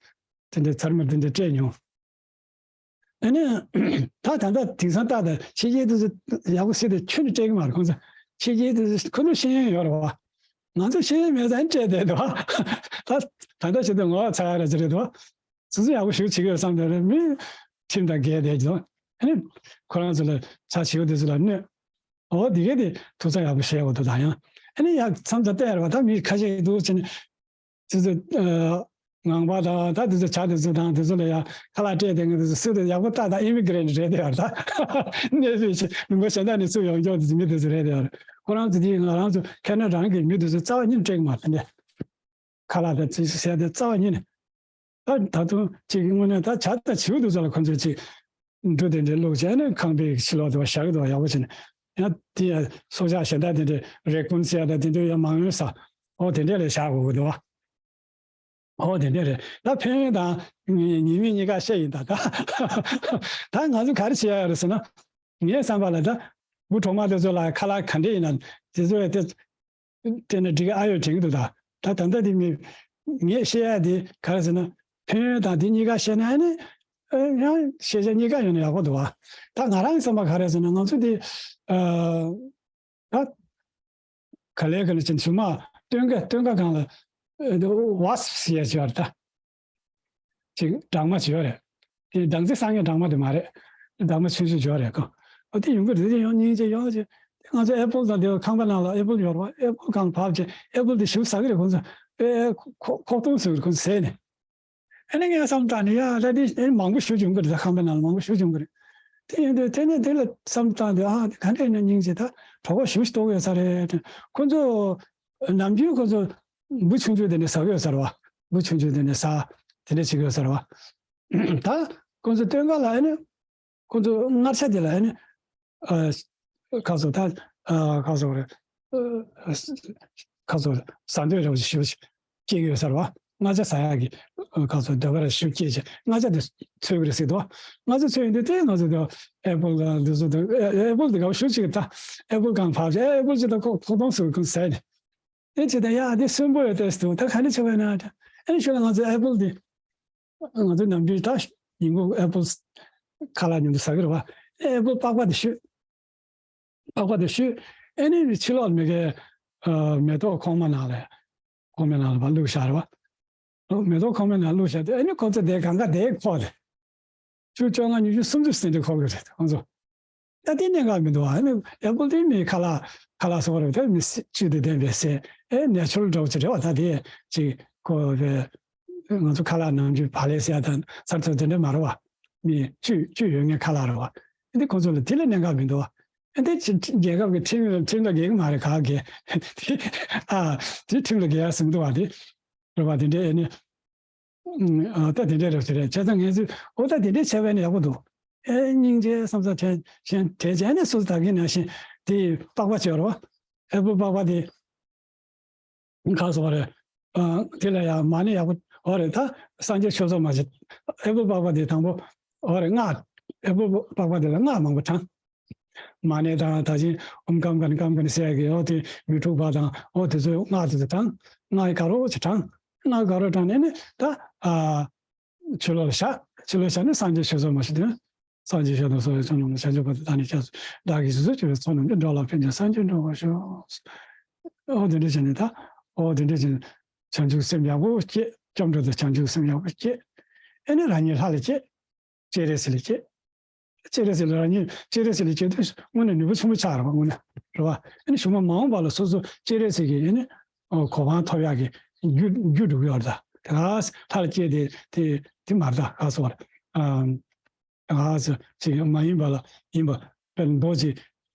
དེ་འདྲའི་ཚར་མ་དེ་འདྲའི་སྤྲད་མྱོང་། ཨ་ནི་ད་ད་ལྟ་དེང་སང་ཏག་ཏག་ཕྱི་རྒྱལ་དེ་ཚོ་ཡག་པོ་ཟེར་ཏེ་ཁྱོན་ནས་སྤྲད་གི་མ་རེད། ཁོང་ཚོ་ཕྱི་རྒྱལ་དེ་ཚོ་ཁོ་ཚོ་ཤེས་ཡོན་ཡོད་རེད་པ། ང་ཚོ་ཤེས་ཡོན་མེད་ཙང་སྤྲད་བསྡད་འདུག་པ། ད་ད་ལྟ་བྱེད་དུས་ངོ་ཚ་ཡ་ར་ཅི་རེད་འདུག་པ། སོ་སོ་ཡག་པོ་ཞེ་པོ་བྱེད་ཀྱི་ཡོད་བསམ་བསྡད་རེད། མི་ཁྲིམས་དང་འགལ་བསྡད་ཀྱི་འདུག་ཨ་ནི་ཁོ་རང་ཚོ་ལ་ཚ་བྱིའུ་དེ་ཚོ་ལ་གནོད། འོ་དེ་གས་དེ་ཐུགས་ཚ་ཡག་པོ་བྱས་འོ་དུ་དང་ཡང་ཨ་ནི་ཡག་མཚམས་དང་བལྟས་རེད་པ། ད་མི་ཁ་ཤས་འདུག་ཅེ་ནི་དེ་ཚོ་ངང་པ་དང་ད་དེ་ཚོ་བྱ་དེ་ཚོ་དང་དེ་ཚོ་ལ་ཡང་ཁ་ལག་སྤྲད་དེ་ང་དེ་ཚོ་སུ་དེ་ཡག་པོ་ཏག་ཏག་ཨི་མི་གྷི་རེན་ཊི་རེད་དེ་ཡར་ད་གནས་སྤོས་ཆེ་མི་འགོ་གཞན་དག་ནས་ཚུར་ཡོང་ཀྱོག་དེ་ཚོ་མི་དེ་ཚོ་རེད་དེ་ཡར་ཁོ་རང་ཚོ་དེ་ང་རང་ཚོ་ཁེ་ན་ཌ་རང་གི་མི་དེ་ཚོ་རྩ་བ་ཉིད་སྤྲད་གི་མ་རེད་དེ། ཁ་ལག་དང་ཅི་ཟེར་དེ་རྩ་བ་ཉིད་ནས། ད་ད་དུང་གཅིག་གི་དངོས་གནས་ད་བྱ་དང་བྱིའུ་དེ་ཚོ་ལ་ཁོ་ཚོས་ཅིག་འབྲུ་དེ་འདྲ་བླུགས་བྱས་ནས་ཁང་པའི་ཕྱི་ལོགས་དེ་བ་བཞག་གི་འདུག་བ། ཡག་པོ་བྱས་ནས་ཡང་དེ་ཡང་སྲོག་ཆགས་གཞན་དག་དེ་འདྲ་རེ་ཀུན་ཟེར་ཡ་དང་དེ་འདྲ་ཡང་མང་ཡོད་ས། ཨོ་དེ་འདྲ་ལ་བཞག་དགོས་ཀྱི་འདུག་བ། ཨོ་དེ་འདྲ་རེད། ད་ཕན་ཡོན་དང་ཉེས་དམིགས་གཉིས་ཀ་བཤད་ཡིན་ད་ད། ད་ང་ཚོ་ག་རེ་བྱེད་ཡ་ཡོད་རེད་ཟེར་ན། ངའི་བསམ་པ་ལ་ད་བུ་གྲོག་མ་དེ་ཚོ་ལ་ཁ་ལག་ག་འདྲ་ཡིན་ན་དེ་ཚོ་ཡང་དེ། དེ་ནས་འགྲིག་གི་ཨ་ཡོད་དྲན་གི་འདུག་ད། ད་ད་ལྟ་དེ་མི་ངས་བཤད་ཡ་དེ་ག་རེ་ཟེར་ན་ཕན་ཡོན་དང་དེ་གཉིས་ཀ་བཤད་ན་ཨ་ནི་ཨ་ཡང་ཤེས་བྱ་གཉིས་ཀ་ཡོད་ན་ཡག་པོ་འདུག་བ། ད་ང་རང་གི་བསམ་པ་ག་རེ་ཟེར་ན་ང་ཚོ་དེ་ཨ་ད་ག་ལེ་ག་ལེ་ཅན་ཚུལ་མ་སྟོན་ཀ་སྟོན་ཀ་སྒང་ལ་ཨ་ཝཱ་སི་པི་ཟེར་ཡ་ཅིག་ཡོད་རེད་ད། ཅིག་སྦྲང་མ་ཅིག་ཡོད་རེད། དེ་སྦྲང་རྩི་བསགས་མཁན་སྦྲང་མ་དེ་མ་རེད། སྦྲང་མ་ཆུང་ཆུང་ཅིག་ཡོད་རེད་ཁོ། ཨོ་དེ་ཡོང་གི་རེད། དེ་ཡོང་སྙིང་རྗེ་ཡོང་ཅིག་དེ་ང་ཚོ་ཨེ་པལ་དང་དེ་ཁང་པ་ནང་ལ་ཨེ་པལ་ཡོད་རེད་བ། ཨེ་པལ་གང་བབས་ཅིག་ཨེ་པལ་དེ་ཞིབ་ཟ་གི་རེད་ཁོ་ཚོ། ཨེ་ཁོག་ཁོག་སྟོང་ཟེར་གི་རེད་ཁོ་ཚོ་ཟས་ནས། ཨ་ནི་ངས་བསམ་བཏང་ནས་ཡ་ད་དེ་ཨེ་མང་པོ་ཞིག་ཡོང་གི་རེད། ད་ཁང་པ་ནང་ལ་མང་པོ་ཞིག་ཡོང་གི་རེད། དེ་ཡིན་དུས་དེ་ནས་དེ་ལ་བསམ་བཏང་དུས་ཨ་དེ་ག་འདྲ་ཡིན་ན་སྙིང་རྗེ་ད་གྲོད་ཁོག་ཞིབ་ཞིག་ལྟོགས་ཡོད་ས་རེད། ཁོ་ཚོ་ནམ་རྒྱུན་ཁོ་ཚོ་འབུ་ཆུང་ཆུང་དེ་ནས་ཟ་གི་ཡོད་ས་རེད་བ། འབུ་ཆུང་ཆུང་དེ་ནས་ཟ་དེ་འདྲ་བྱེད་ཀྱི་ཡོད་ས་རེད་བ། ད་ཁོ་ཚོ་སྟོན་ཀ་ལ་ཨ་ནི་ཁོ་ཚོ་མངར་ཆ་དེ་ལ་ཨ་ནི་ཨ་ཁ་སོ་ད་ཨ་ཁ་སོ་རེད། ཨ་ཁ་སོ་ཟ་འདོད་རེ་བ་ཞེ་པོ་ཅིག་སྐྱེ་གི་ཡོད་ས་རེད་བ། མངར་ཆ་ཟ་ཡག་གི་ཁ་སོ་འདོད་པ་རེ་ཞེ་པོ་སྐྱེ་བྱས་མངར་ཆ་དེ་འཚོལ་གི་རེད་ཟེར་འདུག་མངར་ཆ་འཚོལ་ཡོང་དུས་དེ་ང་ཚོ་དེ་ཨེ་པལ་དང་འདི་ཚོ་དང་ཨེ་ཨེ་པལ་དེ་དགའ་པོ་ཞེ་པོ་ཅིག་ད། ཨེ་པལ་གང་བབས་བྱས་ཨེ་པལ་ཅིག་ད་ཁོ་ཁོག་སྟོང་ཟེར་གི་ཟས་ནས། དེ་བྱས་ད་ཡ་དེ་གསོན་པོ་ཡོད་དེ་ཟེར་འདུག་ད་ག་འདྲ་བྱས་པ་ཡིན་ན་ཨེ་ཞོར་ལ་ང་ཚོ་ཨེ་པལ་དེ། ང་ཚོ་ནམ་རྒྱུན་ད་ཉིན་གུང་ཨེ་པལ་ཁ་ལག་མཉམ་དུ་ཟ་གི་རེད་བ། ཨེ་པལ་པགས་པ་དེ་བཤུས། པགས་པ་དེ་བཤུས། ཨེ་ནི་ཕྱི་ལོགས་མི་གའི་མེ་ཏོག་ཁོག་མ་ནང་ལ་ཁོག་མའི་ནང་ལ་བླུགས་བཞག་རེད་བ། མེ་ཏོག་ཁོག་མའི་ནང་བླུགས་བཞག་དུས་ཨེ་ནི་ཁོ་ཚོ་དེ་གང་ག་དེ་ཁོག་རེད། ཆུ་བཅོ་ལྔ་ཉི་ཤུ་སུམ་ཅུ་ཟིན་ཏེ་ཁོག་གི་རེད་ཁོང་ཚོ། ད་དེ་གནད་འགག་མི་འདུག་ཨ་ནི་ཨེ་པལ་དེ་མི་ཁ་ལག་ཁ་ལག་སོགས་རེད། ད་མི་སི་བཅུད་དེ་ལྡན་པའི་ཟས་ཨེ་ནེ་ཆུ་རལ་འདྲ་བོ་ཅིག་རེད་བ། ད་དེ་ཅིག་ཁོ་བས་ང་ཚོ་ཁ་ལག་ནང་བཅུད་བག་ལེབ་ཟེར་ཡ་དང་ཚར་ཚོད་དེ་འདྲ་མ་རེད་བ། མི་བཅུ་བཅུ་ཡོད་མཁན་ཁ་ལག་རེད་བ། ཨ་འདི་ཁོང་ཚོ་ལ་དེ་ལ་གནད་འགག་མི་འདུག་བ། ཨ་འདི་ཕྱི་རྒྱལ་ཁབ་ཀྱི་ཁྲིམས་ལ་ཁྲིམས་ལ་འགལ་གི་མ་རེད་ག་གེ། ཨ་དེ་ཁྲིམས་ལ་འགལ་ཡ་ཟིན་འདུག་བ་དེ། རེད་བ་དེ་འདྲའི་ཨ་ནི། ཨ་ད་དེ་འདྲའི་རེད་ཟེར་རེད་བྱས་ཙང་ངས་ཚོས་འོ་ད་དེ་འདྲའི་བྱས་པ་ནི་ཡག་པོ་འདུག་ཨེ་སྙིང་རྗེ་བསམ་ས་དྲན་གཞན་དྲན་བྱས་ནས་སོ་སོ་ད་གིན་ནང་བཞིན་དེ་པགས་པ་བྱས་རོ། ཨེ་པོ་པགས་པ་དེ། ཁ་སོ་རེད། ཨ་དེ་ལ་ཡང་མ་ཎི་ཡག་པོ་འོ་རེད་ད། སངས་རྒྱས་ཆོས་ཚོགས་མ་བྱེད། ཨེ་པོ་པགས་པ་དེ་དང་པོ་འོ་རེད་སྔགས། ཨེ་པོ་པགས་པ་དེ་ལ་སྔགས་མང་པོ་བགྲང་། མ་ཎི་དང་ད་ཅིང་ཨོཾ་ཀམ་ཀ་ནི་ཀམ་ཀ་ནི་ཟེར་གི་འོ་དེ་མི་འཁྲུགས་པ་དང་འོ་དེ་ཚོའི་སྔགས་དེ་ཚོ་བགྲང་། སྔགས་ག་རོ་ཅིག་བགྲང་། སྔགས་ག་རོ་བགྲང་ནས་ནི་ད་ཨ་ཕྱི་ལོགས་ལ་བཞག་ཕྱི་ལོགས་བཞག་ནས་སངས་རྒྱས་ཆོས་ཚོགས་མ་ཞིག་འདོན། སངས་རྒྱས་ཆོས་དང་ཚོགས་ཀྱི་མཆོག་རྣམས་ལ་བྱང་ཆུབ་བར་དུ་བདག་ནི་སྐྱབས་སུ་བདག་གིས་སུ་སུ་བྱོས་པའི་ཚོགས་རྣམས་ཀྱིས་འགྲོ་ལ་ཕན་ཕྱིར་སངས་རྒྱས་འགྲུབ་པར་ཤོག་འོ་དེ་འདྲ་བྱས་ནས་ད་འོ་དེ་འདྲ་བྱས་ནས་བྱང་ཆུབ་སེམས་ཡག་པོ་སྐྱེས། སྐྱབས་འགྲོ་དང་བྱང་ཆུབ་སེམས་ཡག་པོ་སྐྱེས། ཨེ་ནི་རང་ཉིད་ལྷ་ལ་སྐྱེས། སྤྱན་རས་གཟིགས་ལ་སྐྱེས། སྤྱན་རས་གཟིགས་ལ་རང་ཉིད་སྤྱན་རས་གཟིགས་ལ་སྐྱེས་དུས་དངོས་གནས་ནུས་པ་ཆེན་པོ་ཆགས་རེད་བ་དངོས་གནས་རེད་བ། ཨ་ནི་གཞུག་མ་མ་འོངས་པ་ལ་སོ་སོ་སྤྱན་རས་གཟིགས་ཀྱི་ཨ་ནི་གོ་འཕང་ཐོབ་ཡག་གི་རྒྱུ་རྒྱུ་འགྲུབ་ཡོད་རེད་ད། དེ་ག་ལྷ་ལ་སྐྱེས་དེ་དེ་དེ་མ་རེད་ད་ག་སོ་རེད། ཨ་ག་ཅིག་མ་ཡིན་པ་ལ་ཡིན་པ་དཔེར་མདོ་ཅིག་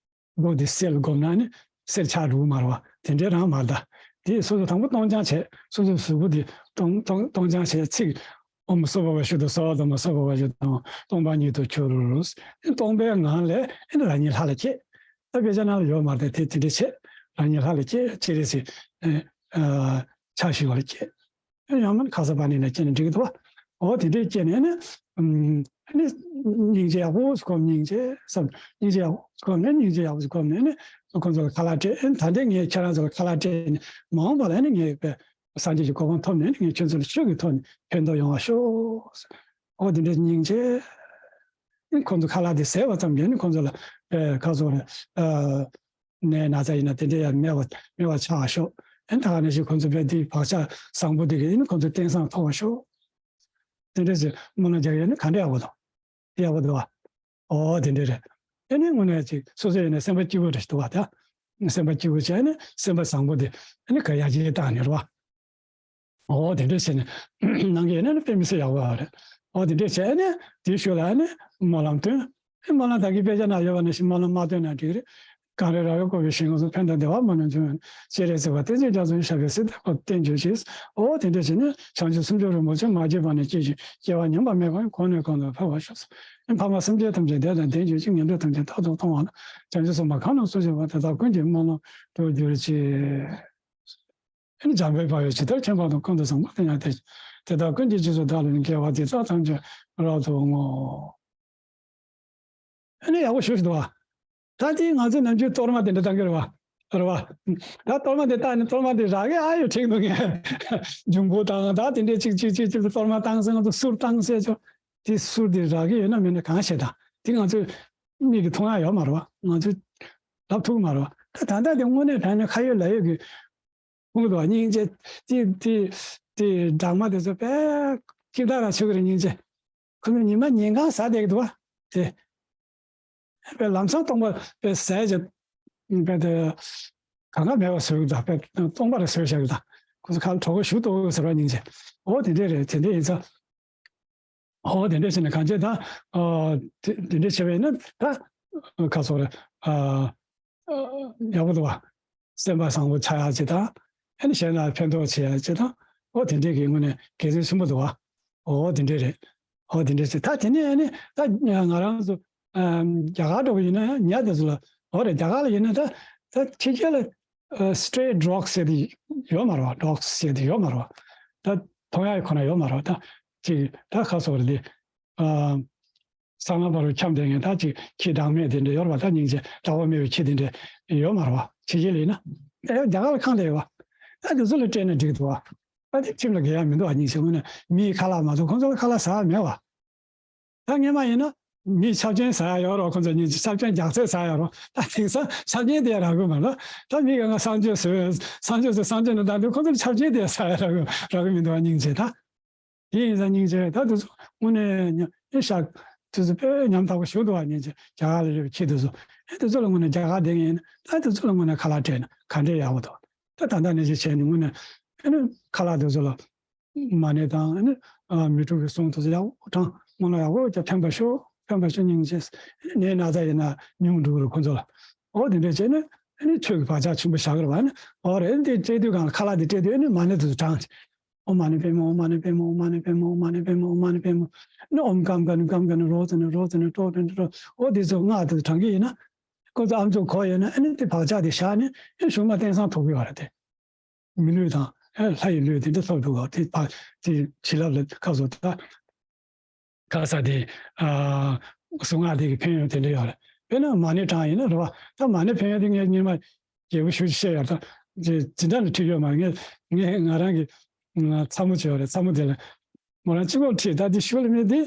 མདོ་དེ་གསེར་ལ་བསྒོམས་ན་ནི་གསེར་ཆགས་འགྲོ་གི་མ་རེད་བ། དེ་འདྲའི་རང་མ་རེད་ད། དེ་སོ་སོ་དང་པོ་སྟོང་རྐྱང་བྱས་སོ་སོའི་གཟུགས་པོ་དེ་སྟོང་སྟོང་སྟོང་རྐྱང་བྱས་ཚིག་ཨོཾ་སྭ་བྷཱ་ཝ་ཤུདྡྷ་སརྦ་དྷརྨ་སྭ་བྷཱ་ཝ་ཤུདྡྷ་དང་སྟོང་པ་ཉིད་དུ་གྱུར། སྟོང་པའི་ངང་ལས་ཨེ་ནི་རང་ཉིད་ལྷ་ལ་སྐྱེས། ད་དཔེ་ཆ་ནང་ལ་ཡོད་མ་རེད་དེ་དེ་འདྲ་བྱས་རང་ཉིད་ལྷ་ལ་སྐྱེས་སྤྱན་རས་གཟིགས་ཨ་ཕྱག་ཞུ་བ་ལ་སྐྱེས། ཡང་མིན་ཁ་སར་པ་ཎི་ནས་སྐྱེས་ན་འགྲིག་གི་འདུག་བ། འོ་དེ་འདྲས་སྐྱེས་ནས་ནི་ཨ་ནི་སྙིང་རྗེ་ཡག་པོ་སྒོམ་སྙིང་རྗེ་བསམ་སྙིང་རྗེ་ཡག་པོ་སྒོམ་ནས་སྙིང་རྗེ་ཡག་པོ་སྒོམ་ནས་ནི་ཁོང་ཚོ་ལ་ཁ་ལག་སྤྲད། ཨེ་ད་ལྟའི་ངས་ཁྱེད་རང་ཚོ་ལ་ཁ་ལག་སྤྲད་ནས་མ་འོངས་པ་ལ་ཨེ་ནི་ངས་དཔེ་སངས་རྒྱས་ཀྱི་གོ་འཕང་ཐོབ་ནས་ངས་ཁྱོད་ཚོ་ལ་ཆོས་ཀྱི་ཐོག་ནས་ཕན་ཐོགས་ཡོང་བ་ཤོག་འོ་དེ་འདྲའི་སྙིང་རྗེ། ཨེ་ཁོང་ཚོ་ཁ་ལག་དེ་ཟས་པ་ཙམ་གྱིས་ནི་ཁོང་ཚོ་ལ་དཔེ་ཁ་སོ་རེ་ནད་ན་ཚ་ཡིན་ན་དེ་འདྲ་ཡང་མེད་པ་མེད་པ་ཆགས་ཤོག་ཨེ་ད་ག་ནང་བཞིན་ཁོང་ཚོ་དཔེ་དེ་བག་ཆགས་བཟང་པོ་དེ་གིས་ཨེ་ནི་ཁོང་ཚོ་རྟེན་བཟང་ཐོབ་པ་ཤོག་དེ་འདྲ་ཞིག་སྨོན་ལམ་རྒྱག་ཡོད་ན་ག་འདྲ་ཡག་པོ་འདུག་ཡག་པོ་འདུག་བ། ཨོ་དེ་འདྲ་རེད། ཨེ་ནི་དངོས་གནས་ཅིག་སོ་སོ་ཡིན་ན་སེམས་པ་སྐྱིད་པོ་རེད་འདུག་བ་ད། སེམས་པ་སྐྱིད་པོ་བྱས་ནས་སེམས་པ་བཟང་པོ་དེ་ཨེ་ནི་ག་ཡར་རྒྱས་བཏང་ནས་རེད་བ། ཨོ་དེ་འདྲ་བྱས་ནས་གནང་གི་ཡོད་ན་ནི་དཔེ་མི་སྲིད་ཡག་པོ་རེད། ཨོ་དེ་འདྲ་བྱས་ནས་དེའི་ཤུལ་ལ་ནི་སྨོན་ལམ་བཏོན། ཨེ་སྨོན་ལམ་ད་གིན་དཔེ་ཆ་ན་ཡོད་པ་ནང་བཞིན་སྨོན་ལམ་མ་བཏོན་ན་འགྲིག་རེད། གངས་རི་ར་བས་བསྐོར་བའི་ཞིང་ཁམས་སུ། ཕན་དང་བདེ་བ་མ་ལུས་འབྱུང་བའི་སྤྱན་རས་གཟིགས་དབང་ཏིང་འཛིན་རྒྱ་མཚོའི་ཞབས་པད་སྲིད་མཐའི་འཁོར་བརྟན་གྱུར་ཅིག་ཨོ་དེ་འདྲ་བྱས་ནས་བྱང་ཆུབ་སེམས་མཆོག་རིན་པོ་ཆེ་མ་སྐྱེས་པ་ནས་སྐྱེས་ཤིང་སྐྱེ་བ་ཉམས་པ་མེད་པར་གོང་ནས་གོང་དུ་འཕེལ་བར་ཤོག་ཨེ་འཕགས་མ་སེམས་ཅན་ཐམས་ཅད་བདེ་དང་ལྡན་གྱུར་ཅིག་ངན་འགྲོ་ཐམས་ཅད་རྟག་ཏུ་སྟོང་བ་དང་། བྱང་ཆུབ་སེམས་དཔའ་གང་རྣམས་སུ་བཞུགས་པ་དེ་དག་ཀུན་གྱི་སྨོན་ལམ་འགྲུབ་གྱུར་ཅིག་ཨེ་ནི་འཇམ་དཔལ་དཔའ་བོས་ཇི་ལྟར་མཁྱེན་པ་དང་། ཀུན་ཏུ་བཟང་པོ་དེ་ཡང་དེ་བཞིན་ཏེ། དེ་དག་ཀུན་གྱི་རྗེས་སུ་བདག་སློབ་ནས། དགེ་བ་འདི་དག་ཐམས་ཅད་རབ་ཏུ་བསྔོ། ཨ་ནི་ཡག་པོ་ཞུ་ཞུ་འདུག་བ། ད་དེ་ང་ཚོ་ནམ་རྒྱུན་གཏོར་མ་དེ་འདྲ་བཏང་གི་རེད་བ། རེད་བ། ད་གཏོར་མ་དེ་བཏང་ནས་གཏོར་མ་དེ་རག་གི་ཨ་ཡོད་ཁྲིག་འདུག་ངས། འབྱུང་པོ་དང་ད་དེ་འདྲས་གཅིག་གཅིག་གཅིག་གཅིག་ཏུ་གཏོར་མ་བཏང་ཟེར་ང་ཚོ་གསུར་བཏང་ཟེར་ཆོག་དེ་གསུར་དེ་རག་གི་ཡོད་ན་མེད་ན་གང་ཤེས་ད། དེ་ང་ཚོས་མིག་གིས་མཐོང་ཡ་ཡོད་མ་རེད་བ། ང་ཚོས་ལབ་ཐུབ་ཀྱི་མ་རེད་བ། ད་ད་ལྟ་དེ་དངོས་གནས་དྲང་གནས་ཁ་ཡོད་ལག་ཡོད་ཀྱི། ཁོང་གི་སྙིང་རྗེ། དེ་དེ་དེ་སྦྲང་མ་དེ་ཚོ་དཔེ་སྐྱིད་ཐག་རང་ཆོད་ཀྱི་རེད་སྙིང་རྗེ། ཁོ་ཚོ་ཉི་མ་ཉིན་གང་ཟ་བསྡད་ཀྱི་འདུག་བ། དེ་དཔེ་ལམ་སང་སྟོང་པ་དཔེ་ཟས་ཀྱི་དཔེ་དེ་གང་ག་མེད་པ་བཟོས་ཀྱི་འདུག་དཔེ་སྟོང་པ་རེ་བཟོས་བཞག་གི་འདུག་ཁོ་ཚོ་ཁ་ལ་གྲོད་ཁོག་ཞུ་ཏོག་ཟེར་བ་སྙིང་རྗེ། འོ་དེ་འདྲས་རེད། དེ་འདྲས་ཡིན་ཙང་། ཨོ་དེ་འདྲ་བྱས་ནས་གང་བྱས་ད། ཨ་དེ་དེ་འདྲ་བྱས་པ་ཡིན་ན་ད། ཁ་སོགས་རེད། ཨ་ཡག་པོ་འདུག་བ། སེམས་པ་བཟང་པོ་ཆགས་ཡག་ཅིག་དང་། ཨ་ནི་གཞན་ལ་ཕན་ཐོགས་བྱེད་ཡག་ཅིག་དང་། ཨོ་དེ་འདྲས་ཀྱི་ངོས་ནས་དགེ་མཚན་ཆེན་པོ་འདུག་བ། ཨོ་དེ་འདྲས་རེད། ཨོ་དེ་འདྲས་བྱས་ད་དེ་ནས་ཨ་ནི་ད་ང་རང་ཚོ་ཨ་རྒྱ་གར་འགྲོ་གི་ཡིན་ན་ཉལ་དེ་ཚོ་ལ་ཨོ་རེད། རྒྱ་གར་ལ་ཡིན་ན་ད་ད་ཕྱི་རྒྱལ་ལ་ཨ་stray dogs་ཟེར་དེ་ཡོད་མ་རེད་བ། dogs་ཟེར་དེ་ཡོད་མ་རེད་བ། ད་མཐོང་ཡག་ཁོ་ན་ཡོད་མ་རེད་བ། ད་ཅིག་ད་ཁ་སོགས་རེད་དེ། ཨ་གསང་སྔགས་པ་རུ་འཁྱམས་བསྡད་མཁན་ད་ཅིག་ཁྱི་བདག་མེད་དེ་འདྲ་ཡོད་རེད་བ། ད་སྙིང་རྗེ་བདག་པོ་མེད་པའི་ཁྱི་དེ་འདྲ་ཡོད་མ་རེད་བ། ཕྱི་རྒྱལ་ལ་ཡིན་ན། ཨེ་རྒྱ་གར་ལ་ཁེངས་བསྡད་ཡོད་བ། ད་དེ་ཚོ་ལ་སྤྲད་ན་འགྲིག་འདུག་བ། ད་དེ་ཁྱིམ་ལ་འགལ་ཡག་མི་འདུག་བ། སྙིང་རྗེ་དངོས་གནས་མིའི་ཁ་ལག་མ་གཏོགས་ཁོང་ཚོ་ལ་ཁ་ལག་ཟ་ཡག་མེད་བ། ད་སྔོན་མ་ཡིན་ན་མིས་ཆབ་ཆེན་ཟ་ཡག་ཡོད་རེད། ཁོང་ཚོ་སྙིང་རྗེ་ཆབ་ཆེན་རྒྱགས་ཚད་ཟ་ཡག་རེད། ད་དེང་སང་ཆབ་ཆེན་དེ་ཡང་རག་གི་མ་རེད། ད་མི་གང་ག་གསང་སྤྱོད་བཟོས། གསང་སྤྱོད་བཟོས་གསང་སྤྱོད་ནང་བཏང་དུས་ཁོང་ཚོ་ཆབ་ཆེན་དེ་ཡང་ཟ་ཡག་རག་གི་རག་གི་མི་འདུག་བ། སྙིང་རྗེ་ད། དེ་ཡིན་ཙང་སྙིང་རྗེ་ད་དེ་ཚོ་དངོས་གནས་ཉམས་ཨེ་ཤག་དེ་ཚོ་དཔེ་ཉམ་ཐག་པོ་ཞིག་འདུག་བ། སྙིང་རྗེ་རྒྱ་གར་ལ་ཡོད་པའི་ཁྱི་དེ་ཚོ། ཨེ་དེ་ཚོ་ལ་དངོས་གནས་རྒྱ་གར་བསྡད་མཁན་ཡིན་ན་ད་དེ་ཚོ་ལ་དངོས་གནས་ཁ་ལག་སྤྲད་ན་ག་འདྲས་ཡག་པོ་འདུག་ད་ད་ལྟ་ནས་ཅིག་བྱས་ནས་དངོས་གནས་ཨེ་ནི་ཁ་ལག་དེ་ཚོ་ལ་མ་ཎི་དང་ཨེ་ནི་ཨ་མི་འཁྲུགས་པའི་གསུང་དེ་ཚོ་ཡག་པོ་དྲངས། སྔོན་ལ་ཡག་པོ་ཅིག་ཕན་པ་ཤོག་ཕན་པ་ཤོག་སྙིང་རྗེ། ནད་ན་ཚ་ཡིན་ན་ཉུང་འགྲོ་གི་རེད་ཁོ་ཚོ་ལ། འོ་དེ་འདྲ་བྱས་ནས་ཨ་ནི་ཆོས་ཀྱི་བག་ཆགས་ཆེན་པོ་བཞག་གི་རེད་བ། ཨ་ནི་འོ་རེད། དེ་སྤྲད་དུས་གང་ལ་ཁ་ལག་དེ་སྤྲད་དུས་ཨ་ནི་མ་ཎི་དེ་ཚོ་བགྲངས། ཨོཾ་མ་ཎི་པདྨེ་ཧཱུྃ། མ་ཎི་པདྨེ་ཧཱུྃ། མ་ཎི་པདྨེ་ཧཱུྃ། མ་ཎི་པདྨེ་ཧཱུྃ། ཨོཾ་ཀམ་ཀ་ནི་ཀམ་ཀ་ནི་རོ་ཙ་ནི་རོ་ཙ་ནི་ཀྲོ་ཏྲ་ནི་ཀྲོ། འོ་དེ་ཚོ་སྔགས་དེ་ཚོ་བགྲང་གི་ཡིན་ན། ཁོ་ཚོ་ཨམ་ཅོག་གོ་ཡོད་ན་ཨ་ནི་དེ་བག་ཆགས་དེ་བཞག་ནས་ཨ་ནི་གཞུག་མ་དེང་སང་ཐོབ་གི་ཡོད་རེད་དེ། མི་ལུས་དང་ཨེ་ལྷ་ཡི་ལུས་དེ་འདྲ་ཐོབ་འདུག་ག་དེ་ཕ་དེ་བྱིན་རླབས་ལ་ཁ་བཟོ་ད། ཁ་ས་དེ་ཨ་གཟུངས་སྔགས་དེ་གི་ཕན་ཡོན་དེ་འདྲ་ཡོད་རེད། དཔེར་ན་མ་ཎི་བགྲང་ཡིན་ན་རེད་བ། ད་མ་ཎི་ཕན་ཡོན་དེ་ངས་སྔོན་མ་རྒྱས་པོ་ཞུ་བཤད་ཡོད་ད། དེ་འདྲ་ནི་ཁྲིད་ཡོད་མ་རེད། ངས་ངས་ང་རང་གི་ཚ་མོ་བྱས་ཡོད་རེད། ཚ་མོ་དེ་ལ་མོ་རང་གཅིག་པོ་ཁྲིད་ད་དེ་ཞུ་ལ་མེད་དེ།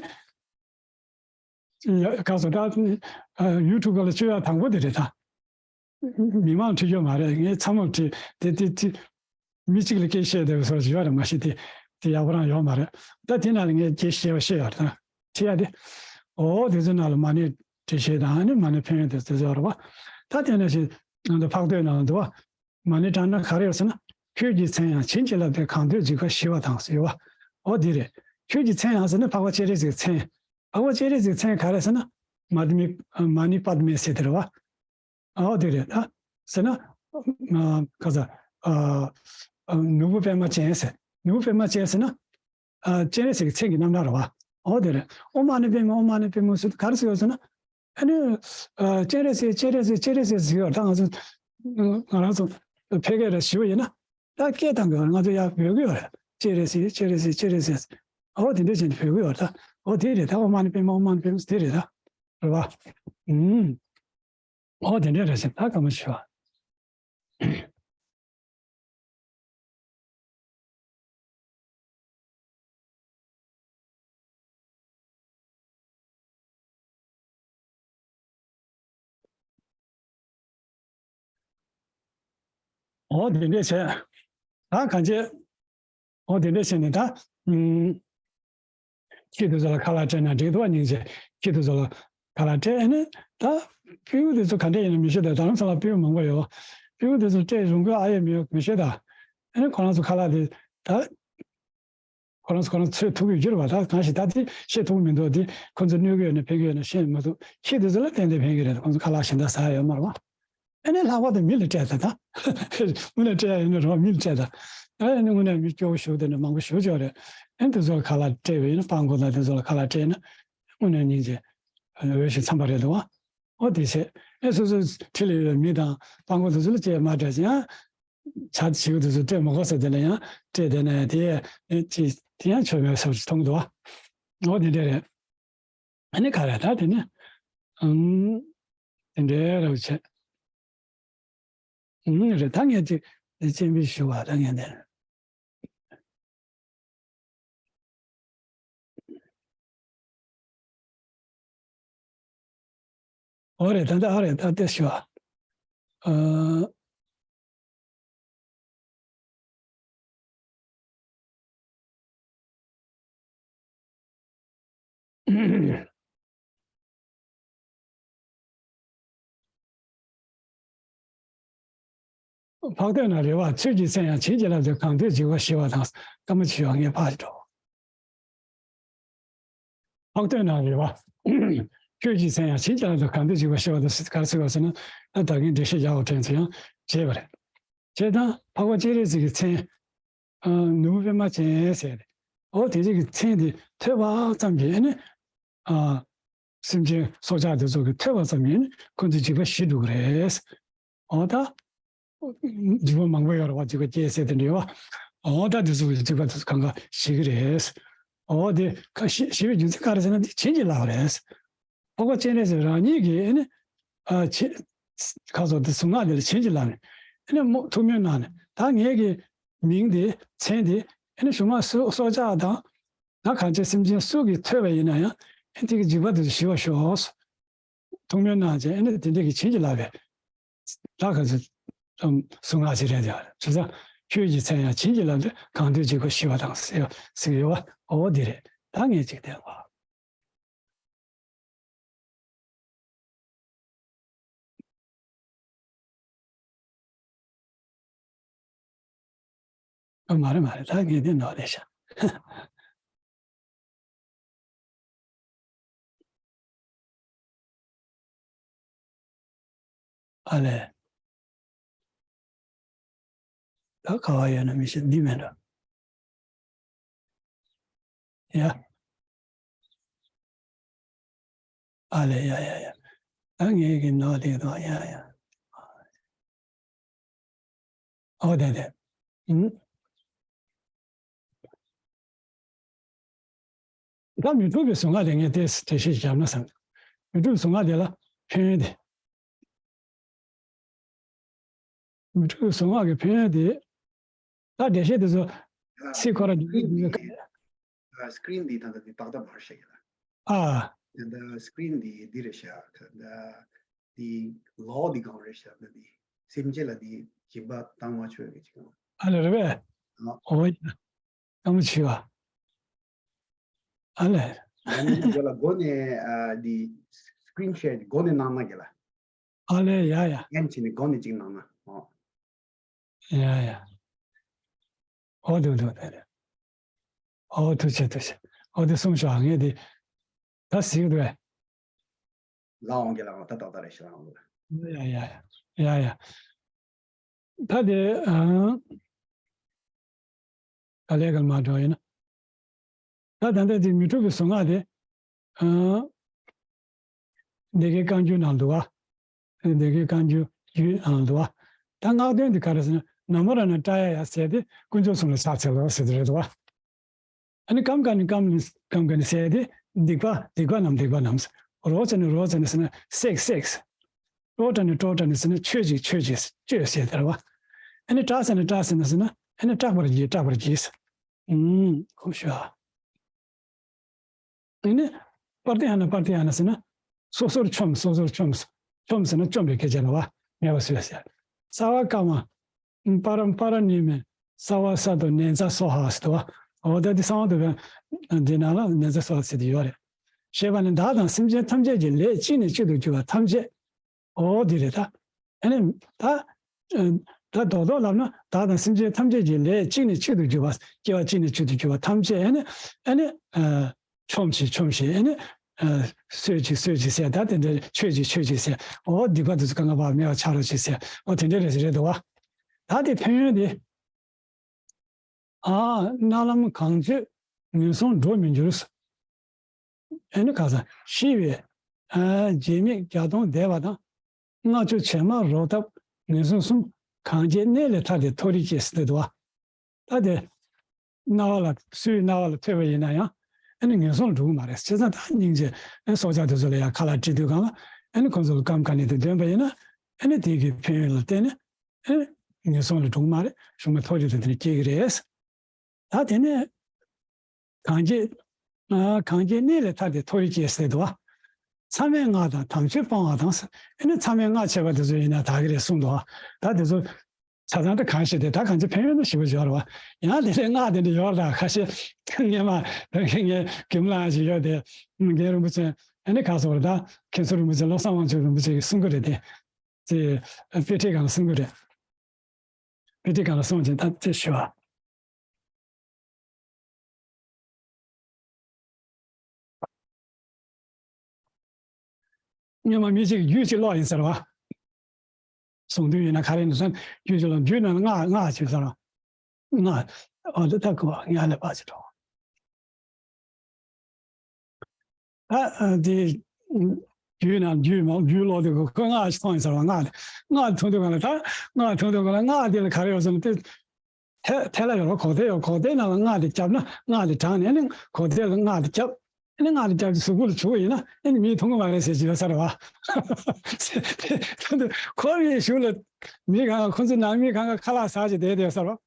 ཡ་ག་སོ་ད་ཨ་ཡུ་ཊུབ་ལ་བཅོས་ཡག་དང་པོ་དེ་རེད་ད། མི་མང་ཁྲིད་རྒྱུ་མ་རེད། ངས་ཚ་མོ་ཁྲིད་དེ་དེ་དེ་མི་གཅིག་ལ་སྐད་བཤད་བསྡད་པ་སོགས་ཡོད་རེད་མ་གཞི་དེ་དེ་ཡག་པོ་རང་ཡོད་མ་རེད། ད་དེ་ནང་ལ་ངས་སྐད་བཤད་པ་བཤད་ཡོད་རེད་ད། ཁྲིད་ཡག་དེ། འོ་དེ་ཚོ་ནང་ལ་མ་ཎི་འགྲེལ་བཤད་དང་ཨ་ནི་མ་ཎི་ཕན་ཡོན་དེ་ཚོ་ཡོད་རེད་བ། ད་དེ་ནང་བཞིན་ང་ཚོ་འཕགས་བསྟོད་ནང་འདུག་བ། མ་ཎི་བགྲངས་ན་ག་རེ་ཡོད་ཟེར་ན། ཁྱོད་ཀྱི་མཚན་ཡང་བྱིན་གྱིས་བརླབས་ཏེ་གང་འདོད་འཇིགས་པ་ཞི་བ་དང་ཟེར་བ། འོ་དེ་རེད། ཁྱོད་ཀྱི་མཚན་ཡང་ཟེར་ན་འཕགས་པ་སྤྱན་རས་གཟིགས་མཚན། འཕགས་པ་སྤྱན་རས་གཟིགས་མཚན་ག་རེ་ཟེར་ན། མ་ཎི་མ་ཎི་པདྨེ་ཟེར་དེ་རེད་བ། འོ་དེ་རེད་ད། ཟེར་ན། ཨ་ག་ས། ཨ་ཨ་ནོར་བུ་པད་མ་ཅན་ཟེར། ནོར་བུ་པད་མ་ཅན་ཟེར་ན། ཨ་སྤྱན་རས་གཟིགས་ཀྱི་མཚན་གྱི་རྣམ་གྲངས་རེད་བ། འོ་དེ་རེད། ཨོཾ་མ་ཎི་པདྨེ་ཧཱུྃ། མ་ཎི་པདྨེ་ཧཱུྃ་ཟེར་དུས་ག་རེ་ཟེར་ཡོད་ཟེར་ན། ཨ་ནི། ཨ་སྤྱན་རས་གཟིགས་སྤྱན་རས་གཟིགས་སྤྱན་རས་གཟིགས་ཟེར་ཡོད་ད། ང་ཚོ་ང་རང་ཚོ་ཕལ་སྐད་རེ་ཞུ་བ་ཡིན་ན། ད་སྐད་བཏང་གི་ཡོད་རེད། ང་ཚོ་ཡར་འབོད་གི་ཡོད་རེད། སྤྱན་རས་གཟིགས་སྤྱན་རས་གཟིགས་སྤྱན་རས་གཟིགས། འོ་དེ་འདྲ་བྱས་ནས་འབོད་གི་ཡོད་རེད་ད། འོ་དེ་རེད་ད། ཨོཾ་མ་ཎི་པདྨེ་ཧཱུྃ། ཨོཾ་མ་ཎི་པདྨེ་ཧཱུྃ་དེ་རེད་ད། རེད་བ། ཨུམ། འོ་དེ་འདྲ་རེད་ཟེར་ད་བཀའ་མོལ་ཞུ་བ། འོ་དེ་འདྲས་བྱས། ད་གང་བྱས། འོ་དེ་འདྲས་བྱས་ནས་ད། ཨུམ། ཁྱི་དེ་ཚོ་ལ་ཁ་ལག་སྤྲད་ན་འགྲིག་འདུག་བ། སྙིང་རྗེ། ཁྱི་དེ་ཚོ་ལ་ཁ་ལག་སྤྲད་ནས་ད། སྤྲེའུ་དེ་ཚོ་ག་འདྲས་ཡིན་ན་མི་ཤེས་ད། ད་ལམ་སང་ལ་སྤྲེའུ་མང་པོ་ཡོད། སྤྲེའུ་དེ་ཚོ་སྤྲད་རུང་གི་ཨ་ཡེ་མི་ཡོད་མི་ཤེས་ད། ཨ་ནི་ཁོ་རང་ཚོ་ཁ་ལག་དེ་ད། ཁོ་རང་ཚོ་ཁོ་རང་ཚོས་ཐུག་གི་ཡོད་རེད་བ། ད་གང་ཞིག་ད་དེ་བཤད་ཐུབ་ཀྱི་མི་འདུག་དེ་ཁོ་ཚོ་གནོད་གི་ཡོད་ན་ཕན་གི་ཡོད་ན་བཤད་མི་ཐུབ། ཁྱི་དེ་ཚོ་ལ་ཏན་ཏན་ཕན་གི་རེད། ཁོ་ཚོ་ཁ་ལག་གཞན་དག་ཟ་ཡ་ཡོད་མ་རེད་བ། ཨ་ནི་ལྷག་པར་དུ་མི་ལ་སྤྲད་ད་ད། མི་ལ་སྤྲད་ཡ་ཡོད་ན་རེད་བ། མི་ལ་སྤྲད་ད། ཨ་ནི་དངོས་གནས་མི་སྐྱོ་བོ་ཞུགས་དེ་ནི་མང་པོ་ཞུགས་ཆོག་རེད། ཨ་ནི་དེ་ཚོ་ལ་ཁ་ལག་སྤྲད་པ་ཡིན་ན། སྤྲང་པོ་དང་དེ་ཚོ་ལ་ཁ་ལག་སྤྲད་ན་དངོས་གནས་སྙིང་རྗེ་འོས་ཤིང་འཚམ་པ་རེད་འདུག་བ། ཨོ་དེ་བྱས། ཨེ་སོ་སོའི་འཁྲིས་ལ་ཡོད་པའི་མི་དང་སྤྲང་པོ་དེ་ཚོ་ལ་སྤྲད་མ་སྤྲད་ཅིང་ཡང་། ཆ་ཞིག་དེ་ཚོ་སྤྲད་མ་དགོས་ཟེར་དེ་ལ་ཡང་སྤྲད་བསྡད་ན་ཡང་དེ་ཡང་དེ་དེ་ཡང་ཆོ་མེད་བཟོ་ཞིག་མཐོང་གི་འདུག་བ། འོ་དེ་འདྲ་རེད། ཨ་ནི་ག་རེ་ད་དེ་ནི། ཨང་། དེ་འདྲ་རེད་བྱས། ཨང་། རེད་ད། ངས་ཅིག་དེ་སྤྱན་འབུལ་ཞུ་བ་ད་ངས་འདི། འོ་རེད་ད། ད་ཨ་རེད་ད་དེ་ཞུ་བ། ཨ། འཕགས་བསྟོད་ན་རེ་བ། ཁྱོད་ཀྱི་མཚན་ཡང་བྱིན་གྱིས་བརླབས་ཏེ་གང་འདོད་འཇིགས་པ་ཞི་བ་དང་། སྐར་མ་བྱེ་བ་ལྔས་ཕར་འགྲོ། འཕགས་བསྟོད་ན་རེ་བ། ཁྱོད་ཀྱི་མཚན་ཡང་བྱིན་གྱིས་བརླབས་ཏེ་གང་འདོད་འཇིགས་པ་ཞི་བ་དང་། ག་རེ་ཟེར་བ་ཟེར་ན། ད་ད་གིན་འགྲེལ་བཤད་རྒྱག་པ་དྲན་ཚེ་ཡང་བྱས་པ་རེད། བྱས་ཙང་འཕགས་པ་སྤྱན་རས་གཟིགས་ཀྱི་མཚན། ཨ་ནོར་བུ་པད་མ་ཅན་ཟེར། འོ་དེ་རིགས་ཀྱི་མཚན་དེ་ཐོས་པ་ཙམ་གྱིས་ནི། ཨ། སེམས་ཅན་སྲོག་ཆགས་དེ་ཚོ་གི་ཐོས་པ་ཙམ་གྱིས་ནི་ཁོ་ཚོའི་འཇིགས་པ་ཞི་འགྲོ་གི་རེད། འོ་ད། འཇིགས་པ་མང་པོ་ཡོད་རེད་བ། འཇིགས་པ་བརྒྱད་ཟེར་དེ་འདྲ་ཡོད་བ། འོ་ད་དེ་ཚོ་གི་འཇིགས་པ་དེ་ཚོ་གང་ག་ཞི་གི་རེད། འོ་དེ་ཁ་ཞི་ཞི་བའི་རྒྱུ་མཚན་ག་རེ་ཟེར་ན་དེ་བྱིན་གྱིས་བརླབས་པ་རེད། འཕགས་པ་སྤྱན་རས་གཟིགས་རང་ཉིད་ཀྱིས་ནི། ཨ་ཆེ། ཁ་སོགས་དེ་གཟུངས་སྔགས་དེ་ལ་བྱིན་གྱིས་བརླབས་ནས། ཨ་ནི་མོ་ཐུགས་སྨོན་གནང་ནས། ད་ངེད་ཀྱི་མིང་དེ་མཚན་དེ་ཨ་ནི་གཞུག་མ་སུ་སྲོག་ཆགས་དང་། ད་གང་ཅི་སེམས་ཅན་སུ་གིས་ཐོས་པ་ཡིན་ན་ཡང་ཨ་ནི་དེ་གི་འཇིགས་པ་དེ་ཚོ་ཞི་བར་ཤོག་ཐུགས་སྨོན་གནང་བྱས་ཨ་ནི་དེ་འདྲ་གི་བྱིན་གྱིས་བརླབས་པའི། ད་ག་ཚོད། གཟུངས་སྔགས་ཅིག་རེད་དེ། བྱས་ཙང་ཁྱོད་ཀྱི་མཚན་ཡང་བྱིན་གྱིས་བརླབས་ཏེ་གང་འདོད་འཇིགས་པ་ཞི་བ་དང་ཟེར་ཟེར་གྱི་ཡོད་བ། འོ་འདི་རེད། ད་ངས་ཅིག་བསྟན་པ། ཨ་མ་རེད་མ་རེད། ད་ངས་འདི་ནོར་ལས་ཤག་ཨ་ལས། ད་ག་བ་ཡོད་ན་མི་ཤེས། འདི་མེད་འགྲོ། ཡ། ཨ་ལས། ཡ་ཡ་ཡ། ད་ངེད་ཀྱི་ནོར་དེ་དང་། ཡ་ཡ། ཨོ་དེ་དེ། ཨུམ། ད་མི་འཁྲུགས་པའི་གཟུངས་སྔགས་དེ་ངས་ཏོག་ཙམ་འགྲེལ་བཤད་བརྒྱབ་ན་བསམ། མི་འཁྲུགས་པའི་གཟུངས་སྔགས་དེ་ལ་ཕན་ཡོན་དེ། མི་འཁྲུགས་པའི་གཟུངས་སྔགས་ཀྱི་ཕན་ཡོན་དེ། ད་འགྲེལ་བཤད་དེ་ཚོ་ཚིག་ཁོ་ར་འདི་འདི་འདི། སི་ཀི་རིན་འདི་ད་ལྟ་འདི་ཏག་ཏག་མ་རེད་ཤག་ཡ། ཨ། ད་ལྟ་སི་ཀི་རིན་འདི་འདི་རེད་ཤག་ད་ལྟ་འདི་ལོག་འདི་གང་རེད་ཤག་ད་འདི་སེམས་ཅན་ལ་འདི་སྦྱིན་པ་བཏང་མ་ཆོག་གི་ཅིག་ཨ་ལས་རེད་པས། ཨ། ཨོ་ཡ། ཀ་མ་ཆི་བ། ཨ་ལས། ཡང་ན་འདི་ག་ལ་སྒོ་ནས་ཨ་འདི་སི་ཀི་རིན་ཤེར་སྒོ་ནས་གནང་ན་ག་ལ། ཨ་ལས། ཡ་ཡ། ཡན་ཆི་ནས་སྒོ་ནས་ཅིག་གནང་ན། ཨོ། ཡ་ཡ། ཨོ་དུ་དུ་དེ་རེད། ཨོ་ཐུགས་རྗེ་ཐུགས་རྗེ། ཨོ་དེ་གསུངས་ཤོག་ངས་དེ་ད་གཟིགས་འདུག་ཨེ། ལ་འོང་གི་ལ་འོང་། ད་ཏག་ཏག་རེད་ཤག་ལ་འོང་གི་ལ། ཡ་ཡ་ཡ་ཡ། ད་དེ་ཨང་། ག་ལེ་ག་ལ་མ་འགྲོ་ཡིན་ན། ད་ད་ལྟ་དེ་མི་འཁྲུགས་པའི་གཟུངས་སྔགས་དེ། ཨང་། སྡེ་དགེ་བཀའ་འགྱུར་ནང་འདུག་བ། སྡེ་དགེ་བཀའ་འགྱུར་རྒྱུད་ནང་འདུག་བ། ད་སྔགས་དོན་དེ་ག་རེ་ཟེར་ན། ན་མོ་ར་ན་ཏྲ་ཡ་ཡ་ཟེར་དེ་དཀོན་མཆོག་གསུམ་ལ་ཕྱག་འཚལ་ལོ་ཟེར་དེ་རེད་འདུག་བ། ཨ་ནི་ཀམ་ཀ་ནི་ཀམ་ནི་ཀམ་ཀ་ནི་ཟེར་དེ་སྡིག་པ་སྡིག་པ་རྣམས་སྡིག་པ་རྣམས། རོ་ཙ་ནི་རོ་ཙ་ནི་ཟེར་ན་བསྲེགས་བསྲེགས། ཀྲོ་ཏྲ་ནི་ཀྲོ་ཏྲ་ནི་ཟེར་ན་གཅོད་ཅིག་གཅོད་ཅིག་གཅོད་ཟེར་དེ་རེད་བ། ཨ་ནི་ཏྲ་ཙ་ནི་ཏྲ་ཙ་ནི་ཟེར་ན་ཨ་ནི་སྐྲག་པར་བགྱི། སྐྲག་པར་བགྱི། ཨུམ། ཁུ་ཤ། ཨ་ནི་པར་ཏི་ཧ་ན་པར་ཏི་ཧ་ན་ཟེར་ན་སོ་སོར་བཅོམ། སོ་སོར་བཅོམ། བཅོམ་ཟེར་ན་བཅོམ་པའི་སྐད་ཆ་རེད་བ། མེད་པ་བཟོས་ཟེར། ས་བ་ཀ་མ། པ་ར་པ་ར་ནི་མེ། ས་བ་ས་དོ་ནན་ཙ་སོ་ཧ་ཟེར་དོ་བ། འོ་ད་དེ་གསང་བ་འདུས་པའི་འདི་ནང་ལ་ནན་ཙ་སོ་ཧ་ཟེར་དེ་ཡོད་རེད། ཞེས་པ་ནི་བདག་དང་སེམས་ཅན་ཐམས་ཅད་ཀྱི་ལས་གཅིག་ནས་གཅིག་ཏུ་གྱུར་པ་ཐམས་ཅད། འོ་འདི་རེད་ད། ཨ་ནི་ད། ད་རྡོག་རྡོག་ལབ་ན་བདག་དང་སེམས་ཅན་ཐམས་ཅད་ཀྱི་ལས་གཅིག་ནས་གཅིག་ཏུ་གྱུར་པ། སྐྱེ་བ་གཅིག་ནས་གཅིག་ཏུ་གྱུར་པ་ཐམས་ཅད་ཨ་ནི་ཨ་ནི་ཆོམས་ཤིག་ཆོམས་ཤིག་ཨ་ནི་གསོད་ཅིག་གསོད་ཅིག་ཟེར། ད་དེ་འདྲ་མཆོད་ཅིག་མཆོད་ཅིག་ཟེར། འོ་སྡིག་པ་དེ་ཚོ་གང་ག་བག་མེད་པ་ཆགས་རོགས་ཅིག་ཟེར། འོ་དེ་འདྲ་རེད་རེད་འདུག་བ། ད་དེ་ཕན་ཡོན་དེ། ཨ། རྣ་ལམ་གང་བྱོས་ངན་སོང་འགྲོ་མི་འགྱུར། ཨེ་ནི་ག་ས་ཤི་བའི་ཨ་རྗེས་མེད་བརྒྱ་སྟོང་འདས་པ་དང་། སྔགས་ཆུ་བྱེ་མ་རོ་ཐབས་ངན་སོང་གསུམ། གང་བྱེད་གནས་ལས་ཐར་ཏེ་མཐོ་རིས་སྐྱེས་ཟེར་འདུག་བ། ད་དེ་རྣ་བ་ལ་སུའི་རྣ་བ་ལ་ཐོས་པ་ཡིན་ན་ཡང་ཨེ་ནི་ངན་སོང་ལ་འགྲོ་གི་མ་རེད། བྱས་ཙང་ད་སྙིང་རྗེ་ཨེ་སྲོག་ཆགས་དེ་ཚོ་ལ་ཡང་ཁ་ལག་སྤྲད་དུས་གང་ལ་ཨེ་ནི་ཁོང་ཚོ་ལ་ཀམ་ཀ་ནི་དེ་འདོན་པ་ཡིན་ན་ཨེ་ནི་དེ་གི་ཕན་ཡོན་ལ་བརྟེན་ནས་ཨེ་ངན་སོང་ལ་འགྲོ་གི་མ་རེད། གཞུག་མ་མཐོ་རིས་དེ་འདི་ནས་སྐྱེ་གི་རེད། ད་དེ་ནས་གང་བྱེད་ཨ་གང་བྱེད་གནས་ལས་ཐར་ཏེ་མཐོ་རིས་སྐྱེས་ཟེར་འདུག་བ། མཚམས་མེད་སྔགས་དང་དམ་ཆོས་སྤང་བ་དང་ཟེར། ཨེ་ནི་མཚམས་མེད་སྔགས་ཆེ་བ་དེ་ཚོ་ཡིན་ན་དག་གི་རེད་གསུངས་འདུག་བ། ད་དེ་ཚོ་ཆ་ཚང་དེ་གང་ཞིག་དེ་ད་གང་ཅི་ཕན་ཡོན་ན་ཞེ་པོ་ཡོད་རེད་བ། ཡང་དེ་ལས་སྔགས་དེ་འདྲ་ཡོད་རེད། ད་ཁ་ཤས་སྔས་མ་ད་ངས་རྒན་མོ་ལགས་ཤིག་ཡོད་དེ་རྒན་རིན་པོ་ཆེ་ཨེ་ནི་ག་སོགས་རེད། ད་མཁན་ཟུར་རིན་པོ་ཆེ་བློ་བཟང་དབང་ཕྱུག་རིན་པོ་ཆེ་གིས་གསུང་གི་རེད་དེ། དེ་དཔེ་ཁྲིད་སྒང་ལ་གསུང་གི་རེད། དཔེ་ཁྲིད་སྒང་ལ་གསུངས་ཀྱིན་ད་དེ་ཞུ་བ། སྔོན་མ་མི་གཅིག་གིས་རྒྱུད་གཅིག་ཀློག་ཡིན་ཟེར་བ། གསུང་དུས་ཡིན་ན་ག་རེ་ཡིན་ཟེར་ན་རྒྱུད་གཅིག་ཀློག་རྒྱུད་ནང་ལ་སྔགས་སྔགས་ཅིག་ཟེར་བ། སྔགས་འོ་དེ་ད་གོ་ངས་ལས་པ་ཅིག་འགྲོ། ད་དེ་རྒྱུད་ནང་རྒྱུད་མ་རྒྱུད་ཀློག་དུས་ཁོས་སྔགས་ཤིག་མཐོང་ཡིན་ཟེར་བ། སྔགས་དེ་སྔགས་མཐོང་དུས་གང་ལ་ད་སྔགས་མཐོང་དུས་གང་ལ་སྔགས་དེ་ལ་ག་རེ་ཡོད་ཟེར་ན་དེ། ཐལ་ཐལ་ལ་ཡོད་རོ། གོག་ཐལ་ཡོད། གོག་ཐལ་ནང་ལ་སྔགས་དེ་བརྒྱབ་ན་སྔགས་དེ་དྲངས་ནས་ཨ་ནི་གོག་ཐལ་ལ་སྔགས་དེ་བརྒྱབ། ཨ་ནི་སྔགས་དེ་བརྒྱབ་ཀྱི་གཟུགས་པོ་ལ་བྱུགས་པ་ཡིན་ན་ཨ་ནི་མིས་མཐོང་གི་མ་རེད་ཟེར་གྱི་ཡོད་ས་རེད་བ། ཁོ་བའི་གཞུག་ལ་མི་གང་ཁོ་ཚོ་ནང་མི་གང་ག་ཁ་ལག་ཟ་བྱས་བསྡད་བསྡད་ས་རེད་བ།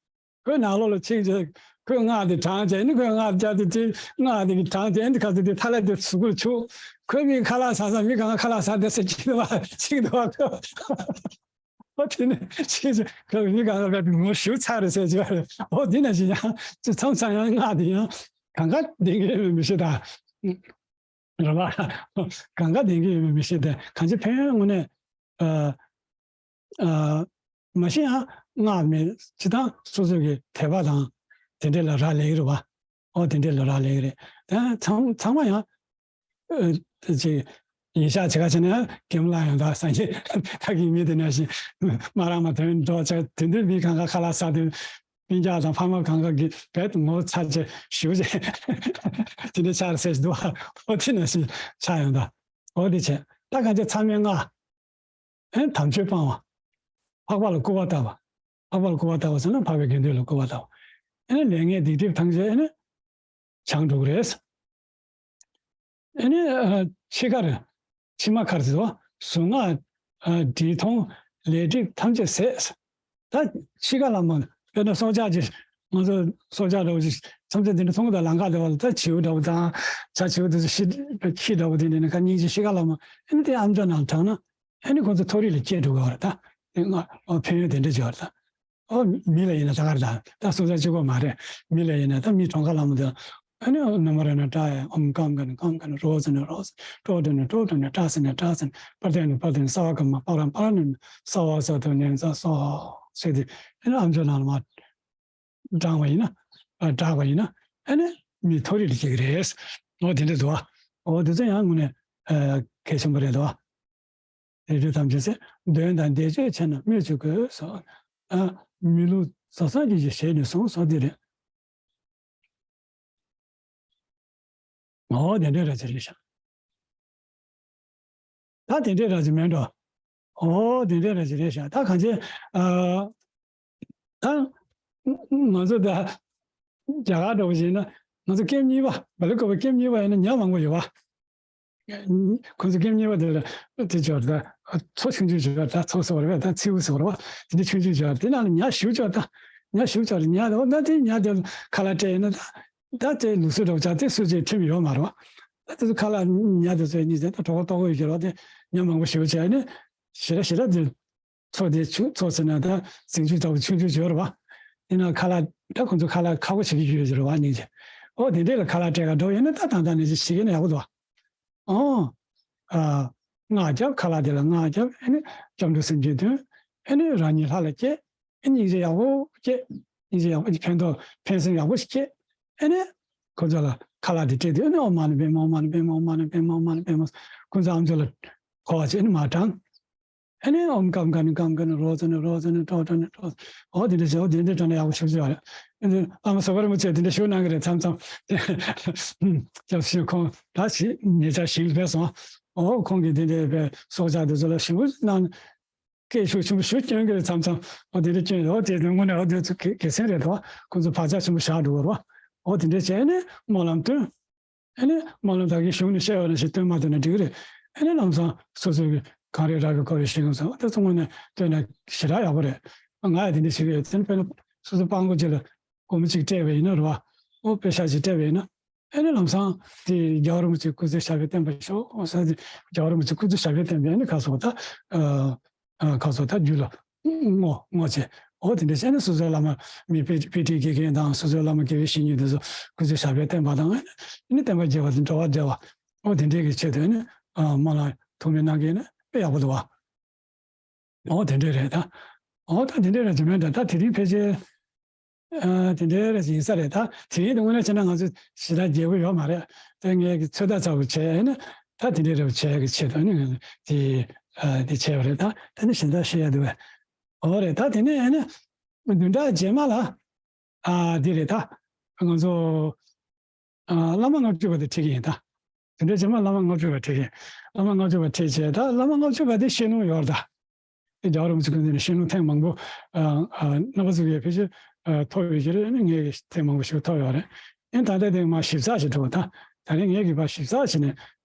ཁོའི་ནང་ལོགས་ལ་ཕྱིན་རྗེས་ཁོས་སྔགས་དེ་དྲངས་བྱས་ཨ་ནི་ཁོས་སྔགས་དེ་བརྒྱབ་དེ་དེ་སྔགས་དེ་གི་དྲངས་བྱས་ཨ་ནི་ཁ་ཚོ་དེ་ཐལ་ལ་དེ་གཟུགས་པོ་ལ་བྱུགས། ཁོས་མི་ཁ་ལག་ཟ་ས་མི་གང་ག་ཁ་ལག་ཟ་བསྡད་ས་ཅིག་རེད་བ། ཅིག་འདུག་བ། ཨོ་དེ་ནས་ཁྱེད་ཚོ་ཁ་མི་གང་ག་ག་ངོ་ཤུགས་ཚ་རེད་ཟེར་གྱི་བ་རེད། ཨོ་དེ་ནས་ཅི་ཡང་ཅི་མཚམས་མཚམས་ཡང་སྔགས་དེ་ཡང་གང་ག་ལྡན་གྱི་ཡོད་མེད་མི་ཤེས་ད། རེད་བ། གང་ག་ལྡན་གྱི་ཡོད་མེད་མི་ཤེས་ད། གང་ཅི་ཕན་ཡོན་དངོས་གནས་ཨ་ཨ་མ་གཞི་ཡང་སྔགས་མེད་སྤྱི་བཏང་སོ་སོ་གི་དད་པ་དང་དེ་འདྲས་ལ་རག་ལས་ཀྱི་རེད་བ། ཨོ་དེ་འདྲས་ལ་རག་ལས་ཀྱི་རེད། ད་ཚང་ཚང་མ་ཡང་ཨ་ཅི། ཉིན་ཞག་ཕྱེད་ཀ་བྱས་ན་ཡང་གད་མོ་ལངས་ཡོང་ད། སངས་རྒྱས་ད་གི་མི་དེ་ནང་བཞིན་མ་རག་མ་ཐོན་འགྲོ་ཆ་དེ་འདྲའི་མི་གང་ག་ཁ་ལག་ཟ་དུས་སྤུན་ཀྱག་དང་ཕ་མ་གང་ག་གི་བེད་ངོ་ཚ་ཆེ་ཞུ་ཆེ་དེ་འདྲའི་ཆགས་ཟེར་འདུག་ཨོ་དེ་ནང་བཞིན་ཆགས་ཡོང་ད། ཨོ་དེ་བྱས་ད་གང་ཅི་ཚང་མས་ང་། ཨེ་དམ་ཆོས་སྤང་བ། འཕགས་པ་ལ་སྐུར་བ་བཏབ་པ། འཕགས་པ་ལ་སྐུར་བ་བཏབ་པ་ཟེར་ན་འཕགས་པའི་དགེ་འདུན་ལ་སྐུར་བ་བཏབ་པ། ཨེ་ནི་ལས་ངན་སྡིག་སྒྲིབ་ཐམས་ཅད་ཨེ་ནི་བྱང་འགྲོ་གི་རེད། ཨེ་ནི་ཨ་འཆི་ཁར། ཕྱི་མ་ཁར་ཟེར་བ། གཟུངས་སྔགས་ཨ་འབྲིང་ཐུང་ལས་སྒྲིབ་ཐམས་ཅད་ཟད། ད་འཆི་ཁ་ལ་མ་དཔེར་ན་སྲོག་ཆགས་ཀྱི་ང་ཚོ་སྲོག་ཆགས་འདྲ་བོ་ཅིག་ཐམས་ཅད་དེ་འདྲ་མཐོང་གི་ད་ལམ་ཁ་དེ་བ་ལ་ད་བྱིའུ་འདྲ་བོ་དང་བྱ་བྱིའུ་དེ་ཚོ་ཤི་ཁྱི་འདྲ་བོ་དེ་འདྲ་ནི་ཁ་སྙིང་རྗེ་འཆི་ཁ་ལ་མ་ཨེ་ནི་དེ་ཨམ་ཅོག་ནང་དྲངས་ན། ཨ་ནི་ཁོང་ཚོ་མཐོ་རིས་ལ་སྐྱེས་འགྲོ་གི་རེད་ད། དེ་སྔ་ཨ་ཕན་ཡོན་དེ་འདྲ་བྱེད་ཀྱི་རེད་ད། ཨོ་མི་ལ་ཡིན་ན་ད་ག་རེ་ད་ད་སོ་སོ་གཅིག་པོ་མ་རེད། མི་ལ་ཡིན་ན་ད་མི་གྲོངས་ཁ་ལ་མོ་དེ་ཨ་ནི་ཨོ་ན་མོ་ར་ན་ཏྲ་ཡ་ཨོམ་ཀམ་ཀ་ན་ཀམ་ཀ་ན་རོ་ཙ་ན་རོ་ཙ་ཀྲོ་ཏྲ་ན་ཀྲོ་ཏྲ་ན་ཏྲ་ས་ན་ཏྲ་ས་ན་པར་ཏ་ན་པར་ཏ་ན་ས་བ་ཀ་མ་པ་ར་པ་ར་ན་ས་བ་ས་ཏོ་ན་ས་སོ་ཟེར་ཏེ་ཨ་ནི་ཨམ་ཅོག་ནང་ལ་མ་བགྲང་བ་ཡིན་ན། ཨ་བསྒྲགས་པ་ཡིན་ན་ཨ་ནི་མི་མཐོ་རིས་ལ་སྐྱེ་གི་རེད། འོ་དེ་འདྲ་འདུག་ཨ། འོ་དེ་ཚོ་ཡང་དངོས་གནས་ཨ་གལ་ཆེན་པོ་རེད་འདུག་ཨ། ལས་སྒྲིབ་ཐམས་ཅད་ཟད། གདོན་དང་བཟླས་བརྗོད་ཆེ་རྣམས་སྨོས་ཅི་དགོས་སོ། ཨ་མི་བསླུ་ཟ་སང་གི་ཞེས་ནས་གསུངས་སོ་དེ་རེད། འོ་དེ་འདྲ་ར་ཅི་རེད་ཤག་ད་དེ་འདྲའི་ར་ཅིག་མེད་འགྲོ། ཨོ་དེ་འདྲའི་ར་ཅིག་རེད་ཤག་ད་གང་ཅི། ཨ་ད་ང་ཚོ་ད་རྒྱ་གར་འདྲ་བོ་ཞིག་ན་ང་ཚོ་ཀེམ་གཉིས་པ་བ་ལི་ཀོ་བ་ཀེམ་གཉིས་པ་ཡིན་ན་ཉ་མང་པོ་ཡོད་བ། ཁོ་ཚོ་ཀེམ་གཉིས་པ་དེ་ལ་དེ་ཅོར་ད་མཚོ་ཆུང་ཆུང་ཅོར་ད་མཚོ་ཟེར་བ་རེད་ད་མཚེའུ་ཟེར་བ་རེད་བ། དེ་འདྲ་ཆུང་ཆུང་ཅོར་དེ་ནང་ལ་ཉ་ཞུགས་ཅོར་ད་ཉ་ཞུགས་ཅོར་ཉ་དེ་འོ་ན་དེ་ཉ་དེ་ཁ་ལག་སྤྲད་ཡིན་ན་ད། ད་དེ་ལུགས་སྲོལ་འདྲ་བོ་ཅག་དེ་སུ་ཅིག་ཁྲིམས་ཡོད་མ་རེད་བ། ད་དེ་ཚོ་ཁ་ལག་ཉ་དེ་ཚོའི་གཉིས་ཚེ་ད་གྲོད་ཁོག་ལྟོགས་ཀྱི་ཡོད་ཀྱི་རེད་བ། དེ་ཉ་མང་པོ་ཞེ་པོ་བྱས་ནས་ཞེ་དྲག་ཞེ་དྲག་དེ་མཚོ་དེ་ཆུ་མཚོ་ཟེར་ན་ད་ཟིང་ཆུ་ལྟ་བུ་ཆུང་ཆུང་ཡོད་རེད་བ། ཡིན་ན་ཁ་ལག་ད་ཁོ་ཚོ་ཁ་ལག་ཁག་པོ་བྱེད་ཀྱི་ཡོད་ཀྱི་རེད་བ་སྙིང་རྗེ། ཨོ་དེ་འདྲས་ལ་ཁ་ལག་སྤྲད་ག་འགྲོ་ཡོད་ན་ད་ད་ལྟ་ནས་ཅིག་ཤེས་ཀྱི་ན་ཡག་པོ་འདུག་བ། ཨོ། ཨ། སྔགས་བརྒྱབ་ཁ་ལག་དེ་ལ་སྔགས་བརྒྱབ་ཨ་ནི་སྐྱབས་འགྲོ་སེམས་བསྐྱེད་འདོན་ཨ་ནི་རང་ཉིད་ལྷ་ལ་སྐྱེས། ཨེ་སྙིང་རྗེ་ཡག་པོ་སྐྱེས། སྙིང་རྗེ་ཡག་པོ་ཕན་ཐོགས་ཕན་སེམས་ཡག་པོ་ཞིག་སྐྱེས། ཨེ་ནས་ཁོ་ཚོ་ལ་ཁ་ལག་དེ་སྤྲད་དུས་ཨེ་ནས་ཨོཾ་མ་ཎི་པདྨེ་ཨོཾ་མ་ཎི་པདྨེ་ཨོཾ་མ་ཎི་པདྨེ་ཨོཾ་མ་ཎི་པདྨེ། ཁོ་ཚོ་ཨམ་ཅོག་ལ་གོ་བ་བྱས་ཨེ་ནས་མར་དྲངས། ཨེ་ནས་ཨོཾ་ཀམ་ཀ་ནི་ཀམ་ཀ་ནི་རོ་ཙ་ནི་རོ་ཙ་ནི་ཀྲོ་ཀྲ་ནི་ཀྲོ། ཨོ་དེ་འདྲ་བྱས་ཨོ་དེ་འདྲ་དྲངས་ན་ཡག་པོ་ཞིག་བྱུང་བ་རེད། ཨེ་ནས་བླ་མ་ཟུར་པ་རིན་པོ་ཆེ་དེ་འདྲ་ཞུ་གནང་གི་རེད་མཚམས་མཚམས། སྐྱབས་སུ་ཁོང་ད་ཞིག་ཉེ་ཆར་ཞིང་ལ་ཕེབས་སོང་། ཨོ་ཁོང་གིས་དེ་འདྲའི་བའི་སྲོག་ཆགས་དེ་ཚོ་ལ་ཞིབ་པོ་གནང་། སྐད་ཤུགས་ཆེན་པོ་ཞིག་སྐྱོན་གྱི་རེད་མཚམས་མཚམས། ཨོ་དེ་འདྲ་སྐྱོན་རེད། ཨོ་དེ་དོན་དངོས་གནས་ཨོ་དེ་ཚོ་དགེ་དགེ་མཚན་རེད་དོ། ཁོང་ཚོ་བག་ཆགས་ཆེན་པོ་བཞག་འགྲོ་བ་རེད་བ། ཨོ་དེ་འདྲ་བྱས་ནས་སྨོན་ལམ་བཏོན། ཨེ་ནས་སྨོན་ལམ་ད་གིན་གཞུང་ནས་བཤད་ཡོད་ན་ཞིག་བཏོན་མ་བཏོན་ན་འགྲིག་གི་རེད། ཨེ་ནས་ལམ་སང་སོ་སོ་གི་གངས་རི་རག་གི་ཁོ་རེ་ཞིག་ཡོང་སོང་ཨོ་དེ་ཚོ་དངོས་གནས་བཏོན་ན་ཞེ་དྲག་ཡག་པོ་རེད། ང་ཡང་དེ་འདྲ་ཞིག་ཡོད་དེ་ནི་དཔེར་ན་སོ་སོ་སྤང་གོ་ཅིག་ལ་སྒོར་མོ་གཅིག་སྤྲད་པ་ཡིན་ན་རེད་བ། ཨོ་པེ་ཤ་ཅིག་སྤྲད་པ་ཡིན་ན། ཨེ་ནི་ལམ་སང་དེ་རྒྱལ་བ་རིན་པོ་ཆེ་སྐུ་ཚེ་ཞབས་པད་བརྟན་པར་ཤོག་ཟེར་ཏེ་རྒྱལ་བ་རིན་པོ་ཆེ་སྐུ་ཚེ་ཞབས་པད་བརྟན་པའི་ཨེ་ནི་ཁ་སོགས་ད་ཨ་ཁ་སོགས་ད་རྒྱུད་ལ་བསྔོ་བསྔོ་བྱས། འོ་དེ་འདྲ་བྱས་ནས་སོ་སོའི་བླ་མ་མི་དཔེ་དཔེ་ཁྲིད་དགེ་རྒན་དང་སོ་སོའི་བླ་མ་དགེ་བའི་བཤེས་གཉེན་དེ་ཚོ་སྐུ་ཚེ་ཞབས་པད་བརྟན་པ་དང་ཨེ་ནི་བསྟན་པ་རྒྱས་པ་དང་འགྲོ་བ་བདེ་བ་འོ་དེ་འདྲའི་གི་ཆེད་དུ་ཨེ་ནི་སྨོན་ལམ་ཐུགས་སྨོན་གནང་མཁན་ནི་དཔེ་ཡག་པོ་འདུག་བ། འོ་དེ་འདྲ་རེད་ད། འོ་ད་དེ་འདྲ་རེད་ཇི་མེད་འདྲ་ད་དེ་རིང་ཕལ་ཆེར། ཨ་དེ་འདྲ་རེད་ཡིན་ས་རེད་ད། དེ་རིང་དེ་དངོས་གནས་བྱས་ན་ང་ཚོ་ཞེ་དྲག་རྒྱས་པོ་ཡོད་མ་རེད། དེ་ངས་ཀྱི་ཚོད་ལྟ་ཚ་པོ་བྱས་ན་ད་དེ་འདྲ་རེད་བྱས་ཀྱི་ཆེད་དུ་ནི་ང་ཚོ་དེ་ཨ་དེ་བྱས་པ་རེད་ད། ད་ནི་གཞན་དག་ཤེས་ཡ་འདུག་བས། འོ་རེད་ད་དེ་ནས་ཨ་ནི་བདུན་ཕྲག་རྗེས་མ་ལ་ཨ་དེ་རེད་ད། ང་ཚོ། ཨ་བླ་མ་ལྔ་བཅུ་པ་དེ་ཁྲིད་ཀྱི་ཡིན་ད། དེ་འདྲ་བྱས་མ་བླ་མ་ལྔ་བཅུ་པ་ཁྲིད་ཀྱི་ཡིན། བླ་མ་ལྔ་བཅུ་པ་ཁྲིད་བྱས་ད་བླ་མ་ལྔ་བཅུ་པ་དེ་ཤེས་ལུང་ཡོད་རེད་ད། དེ་རྒྱལ་བ་རིན་པོ་ཆེ་སྐུ་མདུན་ནས་ཤེས་ལུང་ཐེངས་མང་པོ་ཨ་ཨ་རྣམ་པ་ཚོ་གིས་ཕལ་ཆེར་ཨ་ཐོབ་ཡོད་ཀྱི་རེད། ངས་ཐེངས་མང་པོ་ཞིག་ཐོབ་ཡོད་རེད། ཨེ་ད་ལྟ་དེ་མ་ཞིབ་ཚགས་ཤིག་འགྲོ་ད། ད་རེས་ངས་ཀྱི་ཕར་ཞིབ་ཚགས་བྱས་ནས་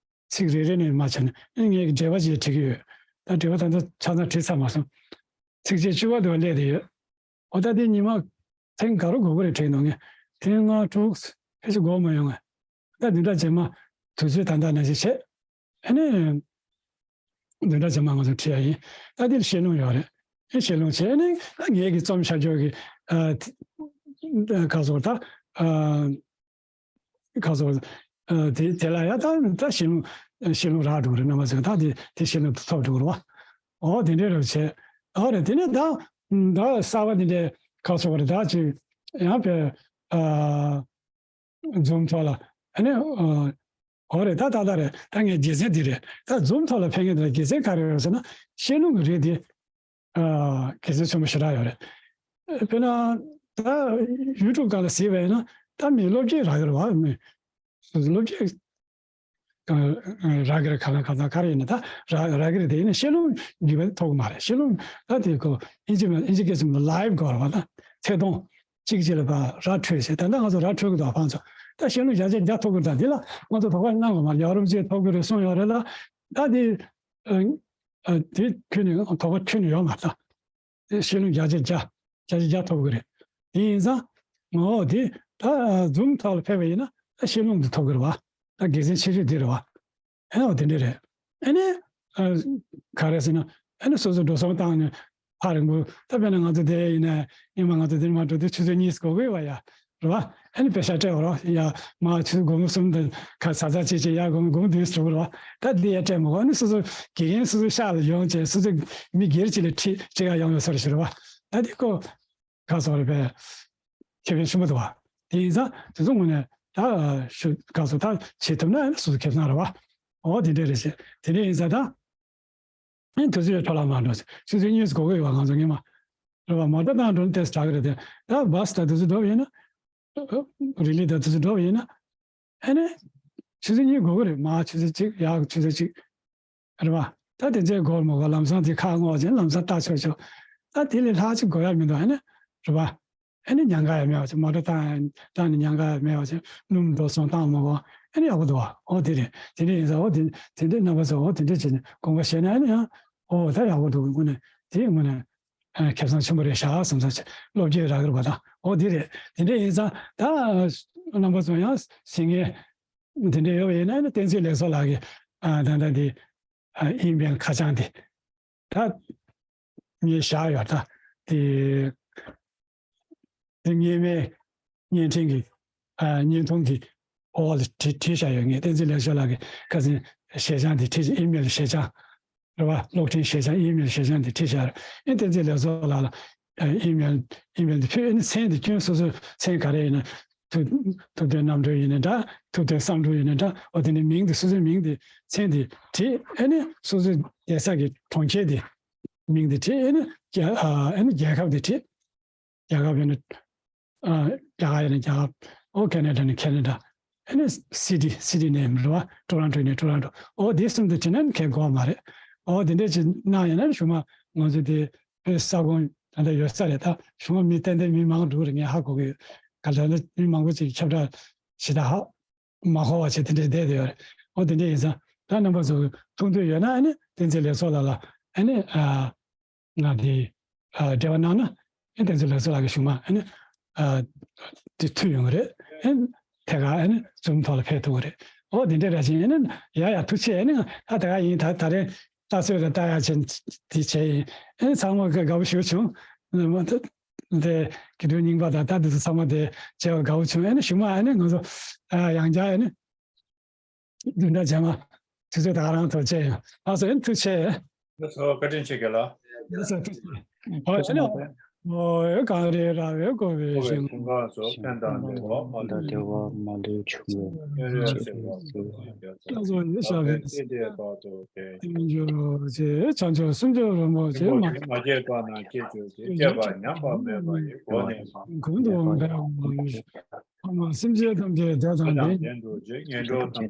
ཚིག་རེ་རེ་ནས་མ་བྱས་ནས་ཨེ་ངས་ཀྱི་འགྲེལ་པ་ཅིག་བྲིས་ཀྱི་ཡོད། ད་འགྲེལ་པ་ད་ལྟ་ཆ་ཚང་བྲིས་ཚར་མ་སོང་། ཚིགས་བཅད་བཅུ་པ་དུ་སླེབས་བསྡད་ཡོད། འོ་ད་དེ་ཉི་མ་ཐེངས་ག་རུ་དགོས་ཀྱི་རེད་དྲན་འདུག་ངས་ཐེངས་ལྔ་དྲུག་ཕལ་ཆེར་འགོར་མ་ཡོང་ངས། ད་བདུན་ཕྲག་རྗེས་མ་དུས་ཚོད་ད་ལྟ་ནང་བཞིན་བྱས། ཨ་ནི་བདུན་ཕྲག་རྗེས་མ་ང་ཚོ་ཁྲིད་ཡ་ཡིན། ད་དེ་ལ་ཞལ་ལུང་ཡོད་རེད། ཨེ་ཞལ་ལུང་བྱས་ཨ་ནི་ད་ངས་ཀྱི་རྩོམ་བྱ་རྒྱུ་གི་ཨ་ག་ཟེར་ད་ཨ། ག་ཟེར། ཨ་དེ་དེ་ལ་ཡ་ད་ད་ཞལ་ལུང་ཞལ་ལུང་རག་འགྲོ་གི་རེད། རྣམ་པ་ཚོས་ད་དེ་དེ་ཞལ་ལུང་ཐོབ་འགྲོ་གི་རེད་བ། ཨོ་དེ་འདྲའི་རེ་བ་བྱས། ཨོ་རེད། དེ་ནས་ད་ད་གསར་བ་དེ་འདྲའི་ག་ཟེར་བ་རེད། ད་ཅིག་ཡང་པའི་ཨ་འཛོམས་ཐོག་ལ་ཨ་ནི་ཨ་ འོ་རེད། ད་ད་ལྟ་རེད། ད་ངའི་དགེ་མཚན་འདི་རེད། ད་Zoom་ཐོག་ལ་ཕེབས་མཁན་དེ་ལ་དགེ་མཚན་ག་རེ་ཡོད་ཟེར་ན། བཤད་ལུང་གི་རིགས་དེ་ཨ་དགེ་མཚན་ཆེན་པོ་ཞེ་དྲག་ཡོད་རེད། དཔེར་ན་ད་YouTube་སྒང་ལ་གཟིགས་པ་ཡིན་ན། ད་མི་སློབ་ཆེན་རག་གི་རེད་བ། མི་སློབ་ཆེན་རག་གི་རེད། གང་ལ་གང་ལ་ག་རེ་ཡིན་ན། ད་རག་རག་གི་རེད། དེ་ཡིན་ན་བཤད་ལུང་འདི་བས་ཐོབ་གི་མ་རེད། བཤད་ལུང་ད་དེ་ཁོ་ཨིན་ཇི་མ་ཨིན་ཇི་སྐད་ཆ་ལ་live་དགོས་རེད་བ། ད་ཚེག་སྟོང་གཅིག་གཅིག་ལ་ཕར་ར་འཕྲོད་ཟེར། ད་ལྟ་ང་ཚོ་ར་འཕྲོད་གི་འདུག་ཕར་ཚུར། ད་བཤད་ལུང་བརྒྱ་ཆ་བརྒྱ་ཐོབ་གི་རེད། ད་འདི་ལ་ང་ཚོ་དོགས་པ་གནང་དགོས་མ་རེད། ཡ་རབས་ཅིག་ཐོབ་གི་རེད་གསུངས་ཡོད་རེད་ལ། ད་དེ་ཨ་ཨ་དེ་ཁྱོན་ནས་དོགས་པ་ཁྱོན་ནས་ཡོད་མ་རེད། ད་དེ་བཤད་ལུང་བརྒྱ་ཆ་བརྒྱ་བརྒྱ་ཆ་བརྒྱ་ཐོབ་གི་རེད། དེ་ཡིན་ཙང་ངོ་དེ་ད་Zoom་ཐོག་ལ་ཕེབས་པ་ཡིན་ན་ད་བཤད་ལུང་དེ་ཐོབ་གི་རེད་བ། ད་དགེ་མཚན་ཆེ་ཤོས་དེ་རེད་བ། ཨེ་འོ་དེ་འདྲ་རེད། ཨ་ནི་ཨ་ག་རེ་ཟེར་ན། ཨ་ནི་སོ་སོ་འགྲོ་སོང་བཏང་ནས་ཕར་རིང་པོ། ད་དཔེར་ན་ང་ཚོ་དེ་ཡིན་ན་སྔོན་མ་ང་ཚོ་དེར་མ་འགྲོ་དུས་ཆུ་ཚོད་གཉིས་འགོར་གི་ཡོད་པ་ཡ། རེད་བ། ཨ་ནི་པེ་ཤག་སྤྲད་འོ་རོགས་ཡ། མ་ཆུ་ཚོད་སྒོར་མོ་གསུམ་དང་ཁ་ཟ་ཟ་བྱེད་བྱེད་ཡ་སྒོར་མོ་སྒོར་མོ་བདུན་ཙམ་འགྲོ་གི་རེད་བ། ད་དེ་ཡ་སྤྲད་མི་དགོས། ཨ་ནི་སོ་སོ་དགེ་རྒན་སོ་སོ་ཤག་ལ་ཡོང་བྱས། སོ་སོ་མི་སྒེར་གཅིག་ལ་ཁྲིད་ཁྲིད་ག་ཡོང་ཡོད་ས་རེད་ཟེར་བ། ད་དེ་ཁོ་ག་སོགས་རེད་པས། ཁེ་ཕན་ཆེན་པོ་འདུག་བ། དེ་ཡིན་ཙང་དེ་ཚོ་ངོས་ནས་ད་ཞུ་ག་སོགས་ད་བྱེད་ཐུབ་ན་སོ་སོ་ཁེ་བཟང་རེད་བ། འོ་དེ་འདྲ་རེད་ཟེར། དེ་འདྲ་ཡིན་ཙང་ད། ཨེ་དུས་ཚོད་ཡོད་ཆོག་ལ་མ་འགྲོ་ཟེར། ཆུ་ཚོད་གཉིས་འགོར་གི་ཡོད་བ། ང་ཚོ་སྔོན་མ་རེད་བ། མོ་ཊ་བཏང་འགྲོ་ན་ཏོག་ཙམ་དྲག་གི་རེད་དེ། ད་བྷ་སི་ད་དུས་ཚོད་འགྲོ་བ་ཡིན་ན། རི་ལི་ད་དུས་ཚོད་འགྲོ་བ་ཡིན་ན། ཨ་ནི་ཆུ་ཚོད་གཉིས་འགོར་གི་རེད། མར་ཆུ་ཚོད་གཅིག་ཡར་ཆུ་ཚོད་གཅིག་རེད་བ། ད་དེ་ཚོ་འགོར་མ་འགོར་ལམ་སང་དེ་ཁ་སྔོག་བྱས་ལམ་སང་ལྟ་ཆོག་ཆོག་ད་དེ་ལས་ལྷག་ཅིག་འགོར་ཡ་མི་འདུག་ཨ་ནི་རེད་བ། ཨ་ནི་ཉེན་ཁ་ཡང་མེད་པ་བྱས། མོ་ཊ་བཏང་བཏང་ནས་ཉེན་ཁ་ཡང་མེད་པ་བྱས། སྣུམ་འགྲོ་སོང་བཏང་མ་དགོས། ཨ་ནི་ཡག་པོ་འདུག་བ། འོ་དེ་རེད། དེ་འདྲ་ཡིན་ཙང་འོ་དེ་དེ་འདྲའི་རྣམ་པ་ཚོ་འོ་དེ་འདྲ་བྱས་ནས་དགོངས་པ་བཞེས་ན་ཨ་ནི་ཡང་། འོ་ད་ཡག་པོ་འདུག་དངོས་གནས་དེ་དངོས་གནས་ཨ་ཁེ་བཟང་ཆེན་པོ་རེད་ཤག་བསམ་ས་བྱས། བློ་སྐྱེད་རག་གི་རེད་པ། ད་འོ་དེ་རེད། དེ་འདྲ་ཡིན་ཙང་ད་རྣམ་པ་ཚོ་ཡང་གཟིགས་མཁན་དེ་འདྲ་ཡོད་པ་ཡིན་ན་ཨ་ནི་བསྟན་འཛིན་ལེགས་བཟོ་ལགས་ཀྱི་ཨ་ད་ལྟ་དེ་ཨ་ཨི་མེལ་ཁ་བྱང་དེ་ད་ངས་བཞག་ཡོད། ད་དེ། དེ་སྔོན་མའི་བརྙན་འཕྲིན་གྱི་ཨ་བརྙན་ཐུང་གི་འོག་ལ་བྲིས་བྲིས་བཞག་ཡོད། ངས་བསྟན་འཛིན་ལེགས་བཟོ་ལགས་ཀྱི་ཁ་སང་ཞལ་བྱང་དེ་བྲིས། ཨི་མེལ་ཞལ་བྱང་རེད་བ། གློག་འཕྲིན་ཞལ་བྱང་། ཨི་མེལ་ཞལ་བྱང་དེ་བྲིས་བཞག་རེད། ཨེ་བསྟན་འཛིན་ལེགས་བཟོ་ལགས་ལ་ཨ་ཨི་མེལ་ཨི་མེལ་དེ་ཕུལ། ཨེ་ནི་མཚན་དེ་སྐྱོན། སོ་སོའི་མཚན་ག་རེ་ཡིན་ན། ཐུབ་ཐུབ་བསྟན་རྣམ་གྲོལ་ཡིན་ན་འདྲ། ཐུབ་བསྟན་བསམ་འགྲུབ་ཡིན་ན་འདྲ། འོ་དེ་ནས་མིང་དེ་སོ་སོའི་མིང་དེ་མཚན་དེ་བྲིས། ཨེ་ནི་སོ་སོའི་བསྡད་ས་གི་གྲོང་ཁྱེར་དེ་མིང་དེ་བྲིས། ཨེ་ནི་རྒྱལ་ཨ་ཨེ་ནི་རྒྱལ་ཁབ་དེ་བྲིས། རྒྱལ་ཁབ་ཡིན་ན། ཨ་རྒྱ་གར་ཡིན་ན་རྒྱ་གར། ཨོ་ཁེ་ན་ཌ་ཡིན་ན་ཁེ་ན་ཌ། ཨ་ནི་སི་ཊི་སི་ཊི་ནེམ་རེད་བ། ཊོ་རོན་ཊོ་ཡིན་ན་ཊོ་རོན་ཊོ། ཨོ་དེ་གསུམ་དེ་བྲིས་ན་ཁྱད་དགོས་མ་རེད། ཨོ་དེ་འདྲས་ཅིག་གནང་ཡོད་ན་གཞུག་མ་ང་ཚོ་དེ་དཔེ་ས་ཁོངས་ད་ལྟ་ཡོད་ས་རེད། ད་གཞུག་མ་མི་ཏན་ཏན་མི་མང་འགྲོ་གི་རེད། ངས་ཧ་གོ་གི་ཡོད། ག་ལ་ད་ལྟ་མི་མང་པོ་ཅིག་ཁྱབ་བསྒྲགས་ཞེ་དྲག་ཧ་མ་གོ་བ་བྱས་དེ་འདྲས་བསྡད་བསྡད་ཡོད་རེད། ཨོ་དེ་འདྲས་ཡིན་ཙང་ད་རྣམ་པ་ཚོ་ཐུགས་འདོད་ཡོད་ན་ཨ་ནི་བསྟན་འཛིན་ལེགས་བཟོ་ལགས་ལ་ཨ་ནི་ཨ། ང་དེ་ཨ་འབྲེལ་བ་གནང་ན་ཨེ་བསྟན་འཛིན་ལེགས་བཟོ་ལགས་ཀྱི་གཞུག་མ་ཨེ་ནི་ཨ་དེ་ཐུག་ཡོང་གི་རེད། ཨེ་ཐད་ཀར་ཨེ་ནི་ཛུམ་ཐོག་ལ་ཕེབས་ཐུབ་ཀྱི་རེད། ཨོ་དེ་འདྲ་རེད་ཅིང་ཨེ་ནི་ཡ་ཡ་ཐུགས་རྗེ་ཆེ། ཨེ་ནི་ད་དེ་ག་ཡིན། ད་ད་རེས་ལྟ་ཚོད་ལ་ལྟ་ཡ་ཆེན་དེ་བྱས་ཡིན། ཨེ་ནི་ཚང་མ་དགའ་དགའ་པོ་ཞེ་པོ་བྱུང་། དེ་དགེ་ཕྲུག་རྙིང་པ་དང་ད་དེ་ཚོ་ཚང་མ་དེ་བྱས་པ་དགའ་པོ་བྱུང་། ཨེ་ནི་གཞུག་མ་ཨེ་ནི་ང་ཚོ་ཨ་ཡང་བསྐྱར་ཨེ་ནི། བདུན་ཕྲག་རྗེས་མ་དུས་ཚོད་ད་ག་རང་ཐོག་བཅད་ཡོང་། ལགས་སོ། ཨེ་ཐུགས་རྗེ་ཆེ། ལགས་སོ། བཀའ་དྲིན་ཆེ་གེ་ལགས། ལགས་སོ། ཐུགས་རྗེ་ཆེ། ཨོ་ཨེ་ནི་ཨོ་ཨེ་གངས་རི་ར་བས་བསྐོར་བའི་ཞིང་ཁམས་སུ། ཕན་དང་བདེ་བ་མ་ལུས་འབྱུང་བའི་ཕྱིར་ཟེར་བ། སྐྱབས་སུ་མཆི་བའི་ཕྱིར་ཟེར་བ། ཐམས་ཅད་མཁྱེན་པའི་བདག་ཏུ་གསོལ། བྱང་ཆུབ་སེམས་མཆོག་རིན་པོ་ཆེ། མ་སྐྱེས་པ་རྣམས་སྐྱེ་གྱུར་ཅིག་སྐྱེས་པ་ཉམས་པ་མེད་པ་ཡི་སྒོ་ནས་ཀུན་ཏུ་སྦས་པ་ཡིས། ཐོག་མར་སེམས་ཅན་ཐམས་ཅད་བདེ་དང་ལྡན་ཅིང་། ངན་འགྲོར་ཐམས་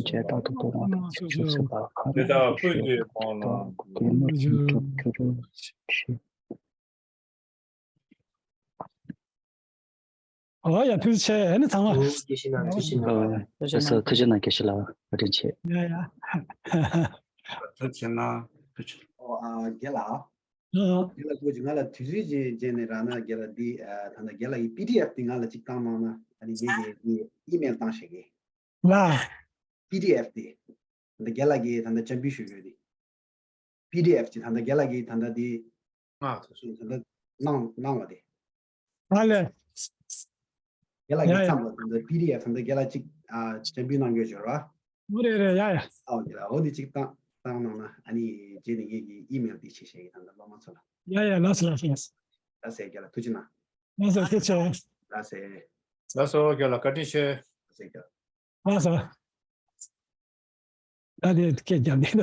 ཅད་རྟག་ཏུ་སྐྱོང་བ་དང་། བྱང་ཆུབ་སེམས་དཔའ་ཁམས་དང་བྱང་ཆུབ་སེམས་དཔའ་ཁམས་དང་བྱང་ཆུབ་སེམས་དཔའ་ཐམས་ཅད་ཀྱི་སྐུ་གཟུགས་ཀྱི་ཕྱིར། ཨོ་ཡ་ཐུགས་རྗེ་ཆེ། ཨ་ནི་ཚང་མ། ཨོ་དགེ་བཤེས་ནང་ཐུགས་རྗེ་གནང་། ཨོ་ཐུགས་རྗེ་གནང་། དགེ་བཤེས་ལགས་བཀའ་དྲིན་ཆེ། ཡ་ཡ། ཐུགས་རྗེ་གནང་། ཐུགས་རྗེ་གནང་། ཨོ་ཨ་རྒན་ལགས། ཨ། རྒན་ལགས་སྐུ་མཁྱེན། ང་ལ་དུས་ཚོད་ཅིག་བྱས་ནས་རག་ན་རྒན་ལགས་འདི་ཨ་ད་ལྟ་རྒན་ལགས་ཀྱི་པི་ཌི་ཨེཕ་འདི་ང་ལ་ཅིག་བཏང་གནང་ན། ཨ་ནི་ངས་ཀྱི་འདི་ཨི་མེལ་བཏང་ཤེས་ཀྱི། ལ། པི་ཌི་ཨེཕ་འདི། ད་ལྟ་རྒན་ལགས་ཀྱིས་ད་ལྟ་བཅར་འབུལ་ཞུ་ཡོད་འདི། པི་ཌི་ཨེཕ་ཅིག་ད་ལྟ་རྒན་ལགས་ཀྱིས་ད་ལྟ་འདི། ང་ད་ལྟ་གནང་གནང་བ་འདི། ཨ་ལས། རྒན་ལགས་ཀྱིས་ཡ་ཡ། བརྩམས་པ་ད་ལྟ་པི་ཌི་ཨེཕ་ད་ལྟ་རྒན་ལགས་ཅིག་ཨ་བཅར་འབུལ་གནང་རྒྱུ་ཡོད་རེད་བ། ཨོ་རེད་རེད། ཡ་ཡ། ཨོ་རྒན་ལགས་འོ་འདི་ཅིག་བཏང་བཏང་གནང་ན་ཨ་ནི་རྗེས་ནས་ངས་ཀྱི་ཨི་མེལ་འདི་བྱེད་ཤེས་ཀྱི་ད་ལྟ་སློབ་མ་ཚོ་ལ། ཡ་ཡ་ལགས་སོ་ལགས་སོ་ལགས་སོ། ལགས་སེ་རྒན་ལགས་ཐུགས་རྗེ་གནང་། ལགས་སོ་ཐུགས་རྗེ་ཆེ། ལགས་སེ། ལགས་སོ་རྒན་ལགས་བཀའ་དྲིན་ཆེ། ལགས་སེ་རྒན་ལགས། ལགས་སོ། ད་དེ་སྐད་རྒྱབ་ནས་ན།